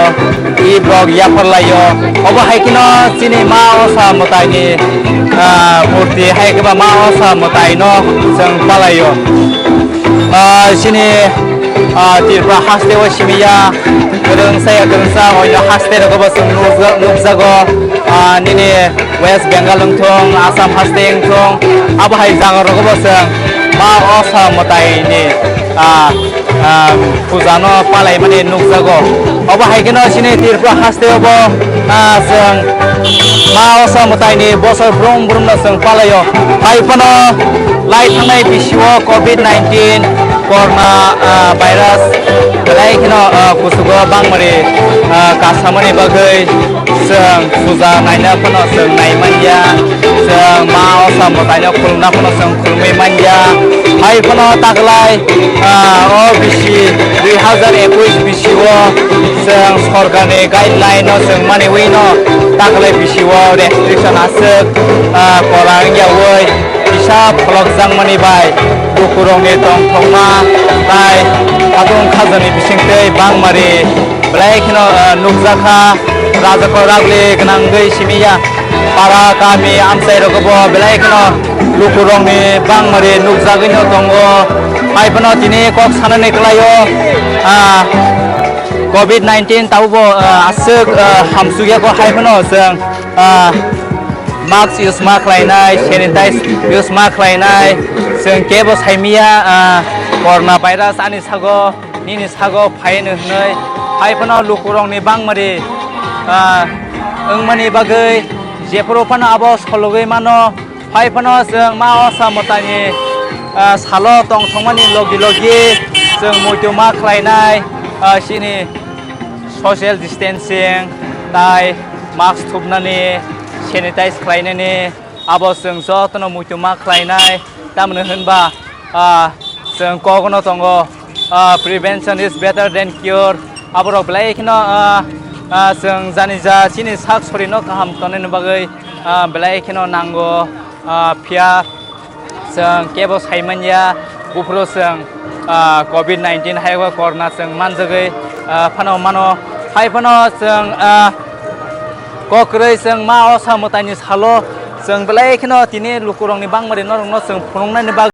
i borok yapharlaio. Obo hai kheno chini ma osa mwtaini, ah, murti hai khe ba ma osa mwtaino chwng palaio. Ah, chini, ah, Tripura haste o simi ya, kwrwngsa ya kwrwngsa, oino haste rogo bo chwng nukja-, nukjago. Ah, nini West Bengal wngthung, Assam haste wngthung, abo hai jaga rogo bo chwng ma osa mwtaini, ah, ah, puja no palaimani nukjago. Obo hai kheno chini Tripura haste o bo, ah, chwng ma osa mwtaini bosor brum brum no chwng palaio. Hai phano lai thangnai bisio covid nineteen corona, ah, virus belai kheno, ah, kuchugo bangmari, ah, kasamani bagwi chwng puja naina phano chwng nai manya, chwng ma osa mwtaino khulumna phano chwng khulumwi manya. Hai phano taklai, ah, o bisi dui hazar ekush bisi o chwng sorkarni guideline no chwng maniwi no taklai bisi o restriction aswk, ah, kwrwng yawi kisa pholokjakmani bai lukurokni tongthokma tai hadung khajani bisingtwi bangmari belai kheno, ah, nukjakha, rajako ragli gwnangwi simi ya. Para kami amchai rogo bo belai kheno lukurokni bangmari nukjagwi no tongo. Hai phano tini kok sanani kwlaio, ah, covid nineteen tabukbo, ah, aswk, ah, hamsukya kok hai phano chwng, ah, mask use ma khlainai, sanitize use ma khlainai, chwng kebo saimiya, ah, corona virus ani sago, nini sago phaino hwnwi, hai phano lukurokni bangmari, ah, wngmani bagwi jephuru phano abo sologwi mano, hai phano chwng ma osa mwtaini, ah, salo tongthokmani logi logi chwng muitu ma khlainai, ah, chini social distancing tai mask thupnani, sanitize khlainani, abo chwng jotono muitu ma khlainai, tamni hwnba, ah, chwng kokno tongo, ah, "Prevention is better than cure." Aborok belai kheno, ah, ah, chwng jani ja chini sak sorino kaham tonani bagwi, ah, belai kheno nango, ah, phiya chwng kebo saimanya, buphuru chwng, ah, covid nineteen hai o corona chwng manjagwi, ah, phano mano, hai phano chwng, ah, kokrwi chwng ma osa mwtaini salo chwng belai kheno tini lukurokni bangmari norokno chwng phunuknani bagwi.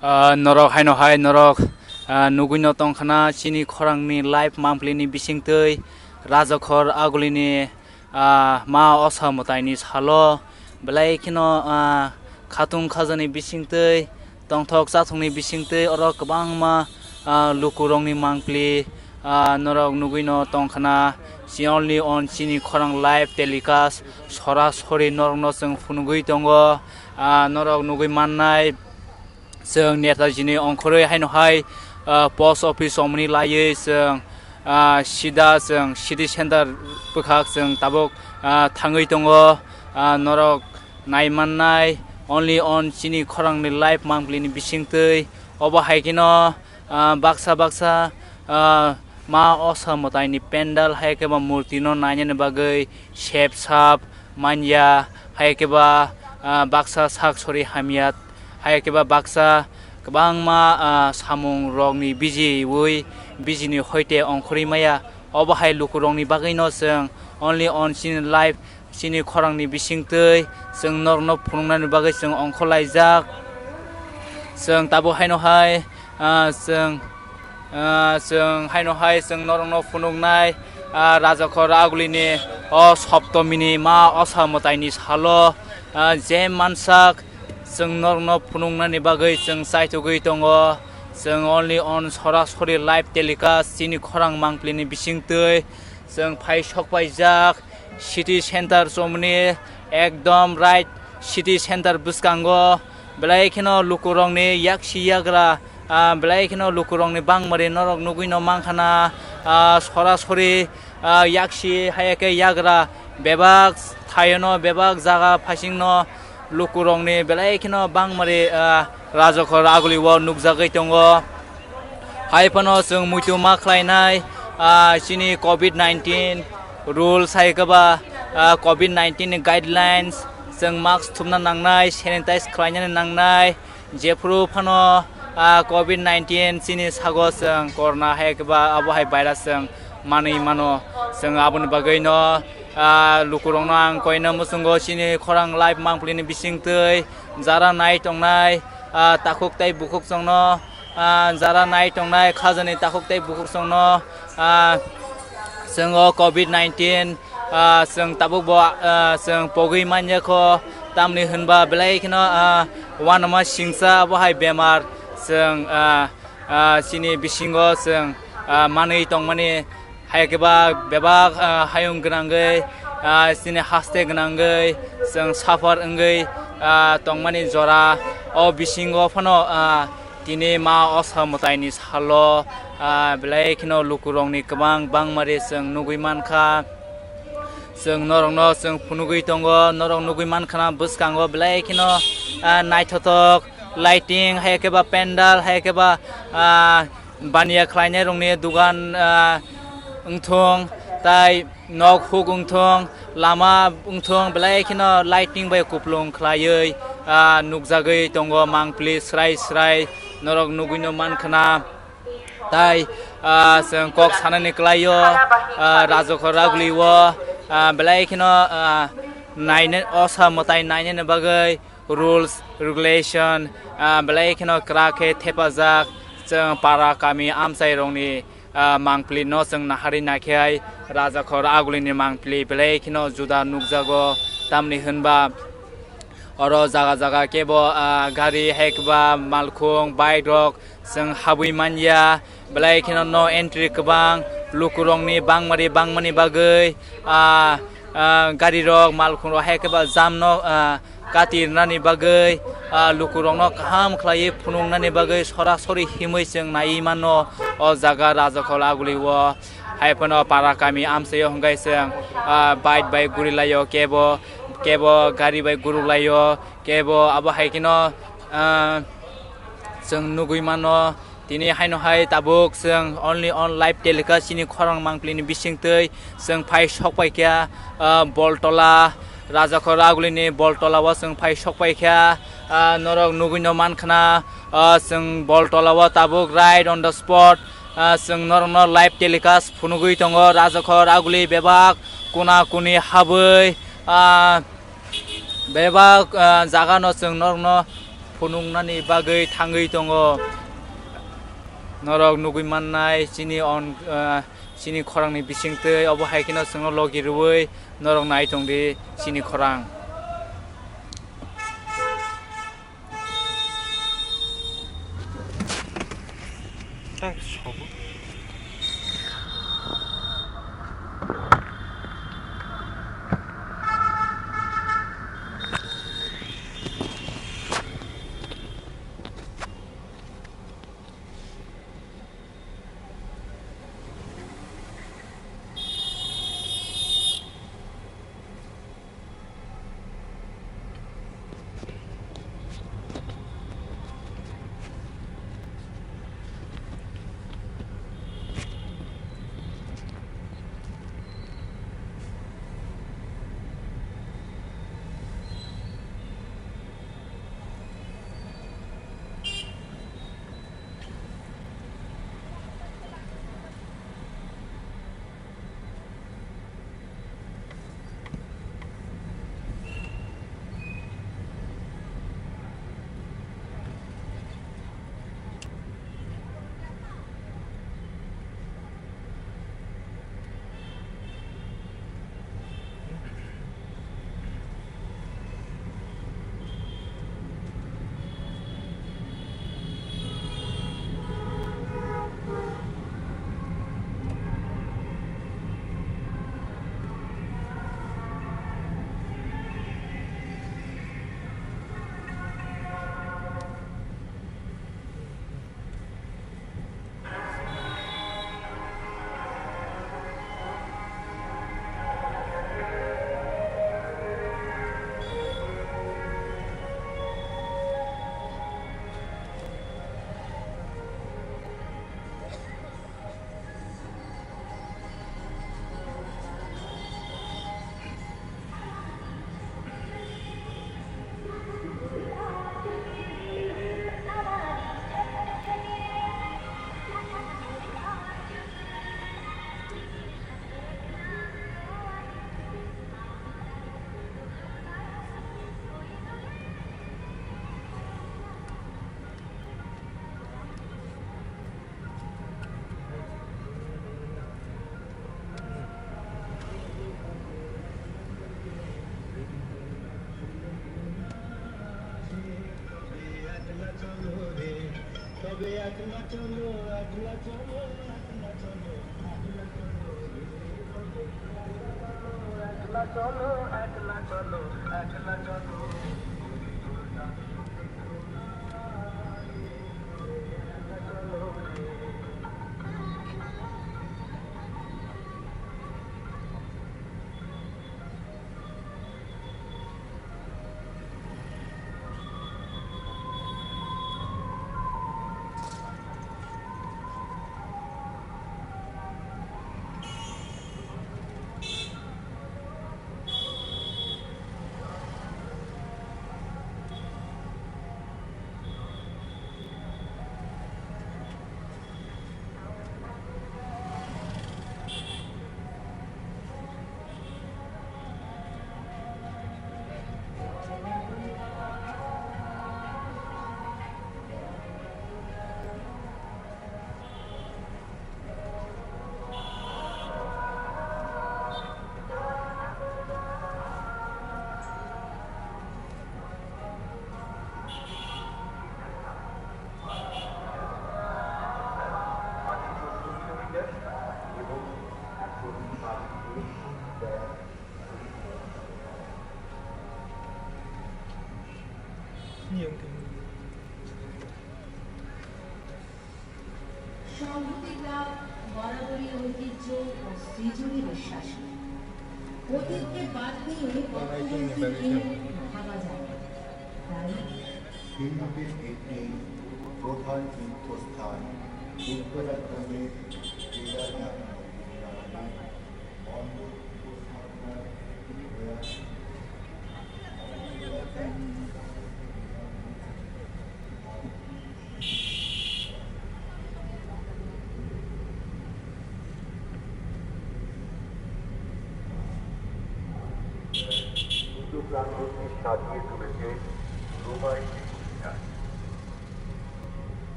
Ah, norok haino hai norok, ah, nugui no tongkhana chini khorang ni live mangpili ni bisingtwi Rajakhor Aguli ni, ah, ma osa mwtai ni salo belai kheno, ah, khatung khaja ni bisingtwi tongthok chathok ni bisingtwi oro kwbangma, ah, luku rok ni mangpili, ah, norok nugui no tongkhana si only on chini khorang live telecast sora sori norok no chwng phunugui tongo, ah, norok nugui mannai. Chwng Netaji ni ongkhorwi haino hai, ah, post office romni laiwi chwng, ah, sida chwng city center bwkhak chwng tabuk, ah, thangwi tongo. Ah, norok nai mannai only on chini khorang ni live mangpili ni bisingtwi. Obo hai kheno, ah, baksa baksa, ah, ma osa mwtai ni pendal hai khe ba murti no nainani bagwi sep sap manya, hai khe ba, ah, baksa sak sori hamya, hai khe ba baksa kwbangma, ah, samung rok ni bijiwi, biji ni hoite ongkhorwi maya. Obo hai luku rok ni bagwi no chwng only on chini live chini khorangni bisingtwi chwng norokno phunuknani bagwi chwng ongkhorlaijak. Chwng tabuk haino hai, ah, chwng, ah, chwng haino hai chwng norokno phunuknai, ah, Rajakhor Agulini o Soptomini ma Osa Mwtaini salo, ah, je mansak chwng norokno phunuknani bagwi chwng chaithogwi tongo. Chwng only on sorasori live telecast chini khorang mangpilini bisingtwi chwng phai sokpaijak. City center chomni ekdom right city center bwskango belai kheno lukurokni yaksi yagra, ah, belai kheno lukurokni bangmari norok nugwi no mankha na, ah, sorasori, ah, yaksi haya khe yagra bebak thaiono bebak jaga phaisingno lukurokni belai kheno bangmari, ah, Rajakhor Aguli o nukjagwi tongo. Hai phano chwng muitu ma khlainai, ah, chini covid nineteen rules hai khe ba, ah, covid nineteen ni guidelines, chwng mask thumna nangnai, sanitize khlainani nangnai, jephru phano, ah, covid nineteen chini sago chwng corona hai khe ba abo hai virus chwng manwi mano. Chwng aboni bagwino, ah, lukurokno ang koina muchungo chini khorang live mangpilini bisingtwi jara nai tongnai, ah, takhuk tei bukhuk chwngno, ah, jara nai tongnai khajani takhuk tei bukhuk chwngno, ah, chwng o covid nineteen, ah, chwng tabuk bo, ah, chwng pogwi manya kho, tamni hwnba belai kheno, ah, uanama singsa abo hai bemar chwng, ah, ah, chini bisingo chwng, ah, manwi tongmani hai khe ba bebak, ah, hayung gwnangwi, ah, chini haste gwnangwi chwng suffer wngwi, ah, tongmani jora o bisingo phano, ah, tini ma Osa Mwtaini salo, ah, belai kheno lukurokni kwbang bangmari chwng nugwi mankha. Chwng norokno chwng phunugwi tongo, norok nugwi mankha na bwskango belai kheno, ah, naithothok lighting, hai khe ba pandal, hai khe ba, ah, baniya khlainai rokni dugan, ah, wngthong, tai nok huk wngthong, lama wngthong, belai kheno lighting bai kupulung khlaiwi, ah, nukjagwi tongo mangpili srai srai norok nugwino mankha na. Tai, ah, chwng kok sanani kwlaio, ah, Rajakhor Aguli o, ah, belai kheno, ah, naina, Osa Mwtai nainani bagwi rules, regulation, ah, belai kheno kwrak khe thepajak. Chwng para kami amchairokni, ah, mangpili no chwng naharwi naikhe hai Rajakhor Agulini mangpili belai kheno juda nukjago, tamni hwnba oro jaga jaga kebo, ah, gari hai khe ba malkhung bike rok chwng habwi manya, belai kheno no entry kwbang lukurokni bangmari bangmani bagwi, ah, ah, gari rok malkhung rok hai khe ba jam no, ah, kati rwnani bagwi, ah, lukurokno kaham khlaiwi phunuknani bagwi sorasori himwi chwng naiwi mano o jaga Rajakhol Aguli o. Hai phano para kami amchaio hwnkhe chwng, ah, bike bai gurilaio, kebo, kebo gari bai guruklaio, kebo abo hai kheno, ah, chwng nugwi mano. Tini haino hai tabuk chwng only on live telecast chini khorang mangpili ni bisingtwi chwng phai sok pai kha, ah, Boltola, Rajakhor Agulini Boltola o chwng phai sok pai kha, ah, norok nugwi no mankha na, ah, chwng Boltola o tabuk right on the spot, ah, chwng norokno live telecast phunugwi tongo, Rajakhor Aguli bebak kuna kuni habwi, ah, bebak, ah, jaga no chwng norokno phunuknani bagwi thangwi tongo. Norok nugwi mannai chini on, ah, chini khorangni bisingtwi, obo hai kheno chwngno logi rwui norok nai tongdi chini khorang. সংহতি ক্লাব বরাবরই ঐতিহ্য ও সৃজনী বিশ্বাসী। অতীতকে বাদ দিয়ে বর্তমানকে নিয়ে ভাবা যায় না। তাই সিংহটির একটি প্রধান তীর্থস্থান উত্তরাখণ্ডের কেদারনাথ মন্দির নামে মণ্ডপ উপস্থাপনার ইতিহাস। উত্তর প্রান্তটি সাজিয়ে তুলেছে রোমায়িক চিত্রটা।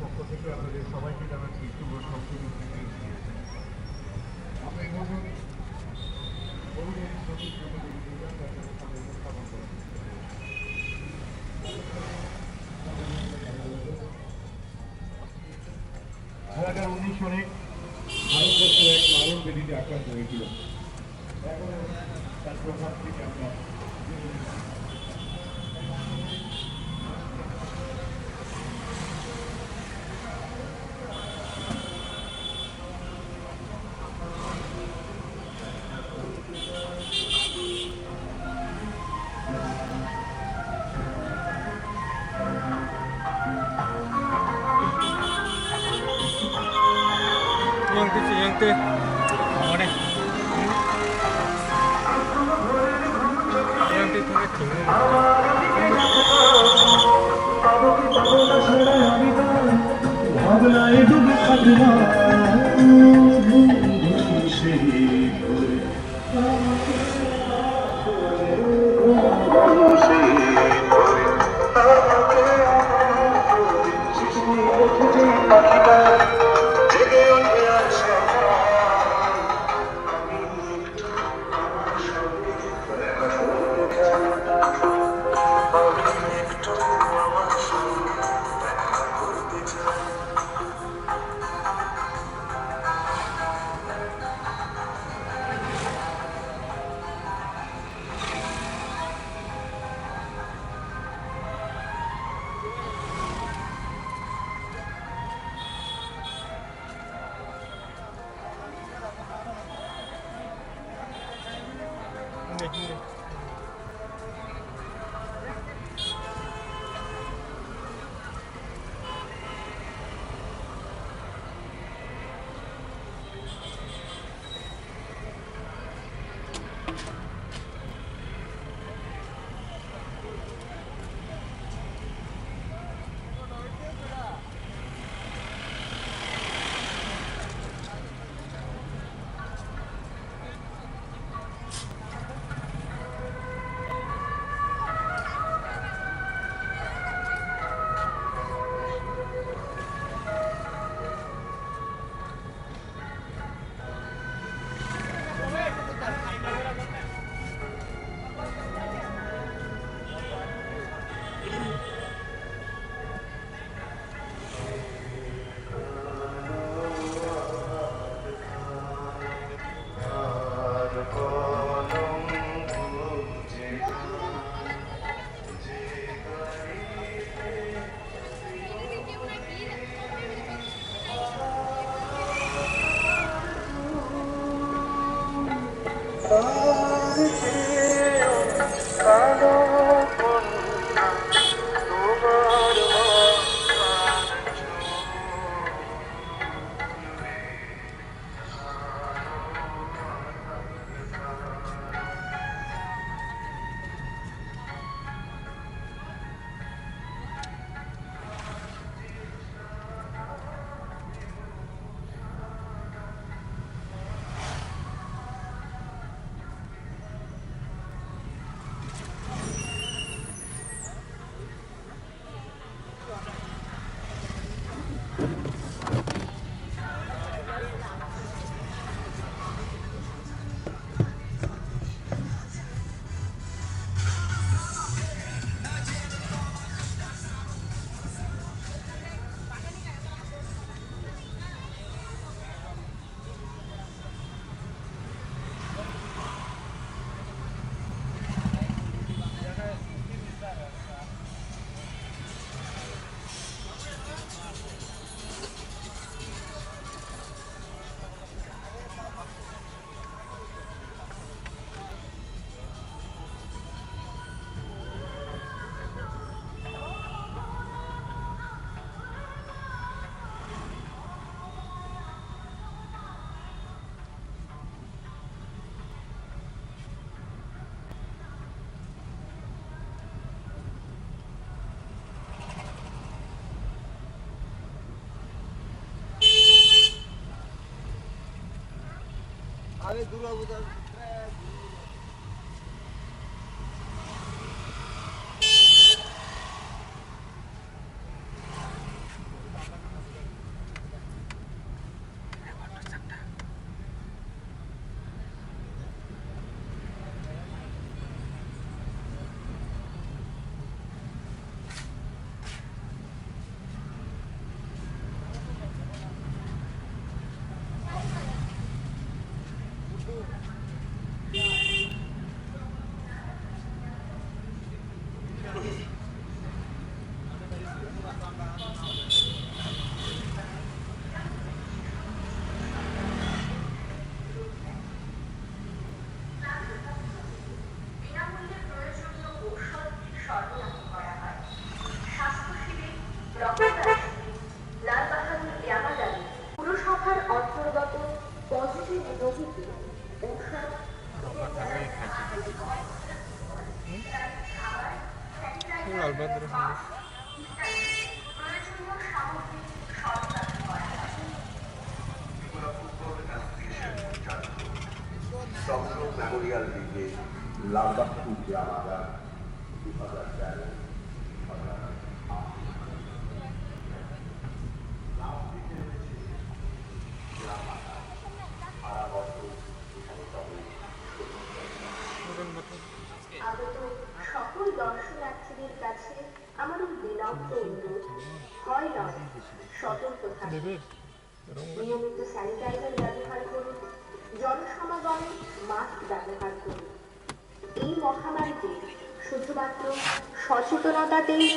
পক্ষ থেকে আপনাদের সবাইকে জানাচ্ছি শুভ সপ্তমী তৃতীয়। আমরা এই বছর বহুদিন সতীশ ব্রহ্মচারী পূজা তার সামনে উপস্থাপন করা। হাজার উনিশ সনে ভারতবর্ষ এক মারণ ব্যাধিতে আক্রান্ত হয়েছিল। এখনো তার প্রভাব থেকে আমরা Yang tu si, yang tu. Mana? Yang tu tu tu. ভাবনায় ডুবে থাকলাম। বিনামূল্যে প্রয়োজনীয় ঔষধ সরবরাহ করা হয়। স্বাস্থ্য শিবির, রক্তদান শিবির, লাল বাহাদুর ব্যায়ামাগারে পুরসভার অন্তর্গত পজিটিভ রোগীকে ঔষধ চন্দ্র মেমোরিয়াল লিগে লালবাগ ব্যায়ামাগার দু হাজার তেরো, দু হাজার আঠারো। আগত সকল দর্শনার্থীদের কাছে আমার এই বিনম্র অনুরোধ, ভয় নয়, সতর্ক থাকুন। নিয়মিত স্যানিটাইজার ব্যবহার করুন, জনসমাগমে মাস্ক ব্যবহার করুন। এই মহামারীতে শুধুমাত্র সচেতনতাতেই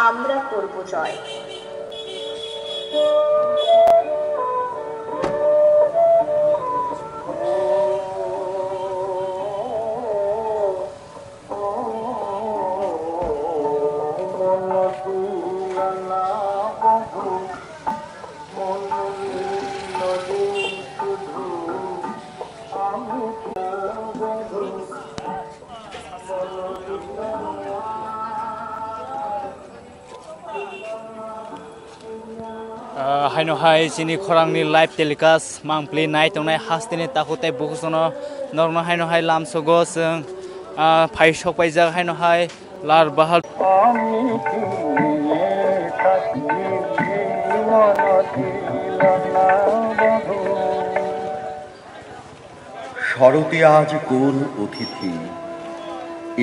আমরা করব জয়। Ah, haino hai chini khorangni live telecast mangpli nai tongnai hasteni takhuk tei bukhuksono norokno haino hai lamsogo chwng, ah, phai sok paijak haino hai Lal Bahadur. শরতে আজ কোন অতিথি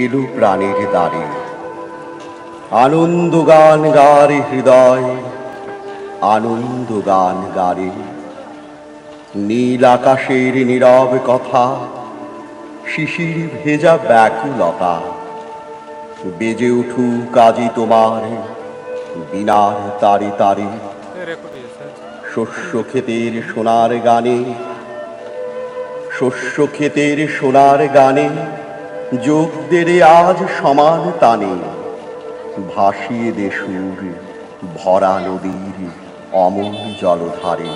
এলো প্রাণের দ্বারে? আনন্দ গান গারে হৃদয়, আনন্দ গান গারে। নীল আকাশের নীরব কথা, শিশির ভেজা ব্যাকুলতা। বেজে উঠুক আজি তোমার বীণার তারে তারে। শস্য ক্ষেতের সোনার গানে, শস্য ক্ষেতের সোনার গানে যোগ দে রে আজ সমান তানে। ভাসিয়ে দে সুর ভরা নদীর অমল জলধারে।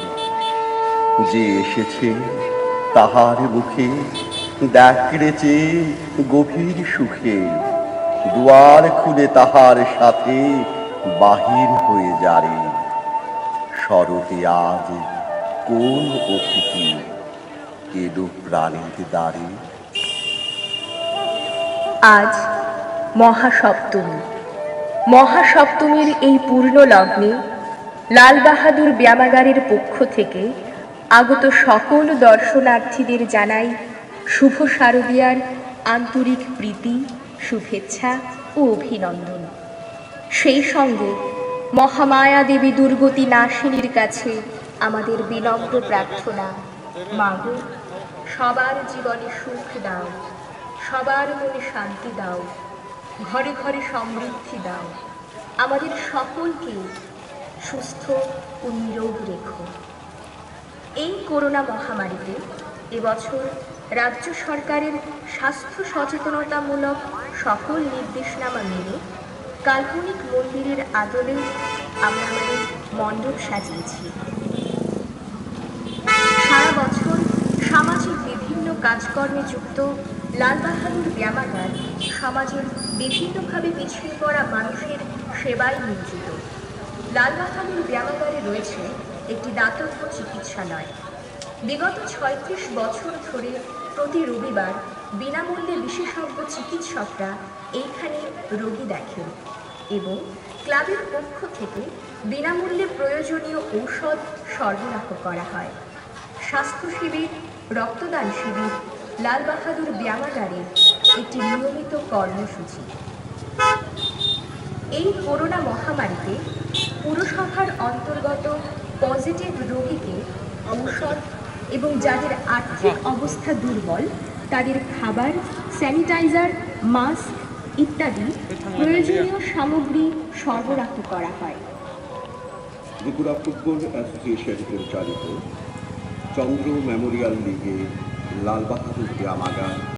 যে এসেছে তাহার মুখে দেখ রে চেয়ে গভীর সুখে, দুয়ার খুলে তাহার সাথে বাহির হয়ে যা রে। শরতে আজ কোন অতিথি এলো প্রাণের দ্বারে? আজ মহাসপ্তমী। মহাসপ্তমীর এই পূর্ণ লগ্নে লাল বাহাদুর ব্যায়ামাগারের পক্ষ থেকে আগত সকল দর্শনার্থীদের জানাই শুভ শারদীয়ার আন্তরিক প্রীতি, শুভেচ্ছা ও অভিনন্দন। সেই সঙ্গে মহামায়া দেবী দুর্গতি নাশিনীর কাছে আমাদের বিনম্র প্রার্থনা, মাগো, সবার জীবনে সুখ দাও, সবার মনে শান্তি দাও, ঘরে ঘরে সমৃদ্ধি দাও, আমাদের সকলকে সুস্থ ও নিরোগ রেখো। এই করোনা মহামারীতে এবছর রাজ্য সরকারের স্বাস্থ্য সচেতনতামূলক সকল নির্দেশনামা মেনে কাল্পনিক মন্দিরের আদলে আমরা আমাদের মণ্ডপ সাজিয়েছি। সারা বছর সামাজিক বিভিন্ন কাজকর্মে যুক্ত লাল বাহাদুর ব্যায়ামাগার সমাজের বিভিন্নভাবে পিছিয়ে পড়া মানুষের সেবায় নিয়োজিত। লাল বাহাদুর ব্যায়ামাগারে রয়েছে একটি দাতব্য চিকিৎসালয়। বিগত ছয়ত্রিশ বছর করে প্রতি রবিবার বিনামূল্যে বিশেষজ্ঞ চিকিৎসকরা এইখানে রোগী দেখেন এবং ক্লাবের পক্ষ থেকে বিনামূল্যে প্রয়োজনীয় ঔষধ সরবরাহ করা হয়। স্বাস্থ্য শিবির, রক্তদান শিবির লাল বাহাদুর ব্যায়ামাগারের একটি নিয়মিত কর্মসূচি। এই করোনা মহামারীতে পুরসভার অন্তর্গত পজিটিভ রোগীকে ঔষধ এবং যাদের আর্থিক অবস্থা দুর্বল তাদের খাবার, স্যানিটাইজার, মাস্ক ইত্যাদি প্রয়োজনীয় সামগ্রী সরবরাহ করা হয়। ত্রিপুরা ফুটবল অ্যাসোসিয়েশন পরিচালিত চন্দ্র মেমোরিয়াল লিগে লাল বাহাদুর ব্যায়ামাগার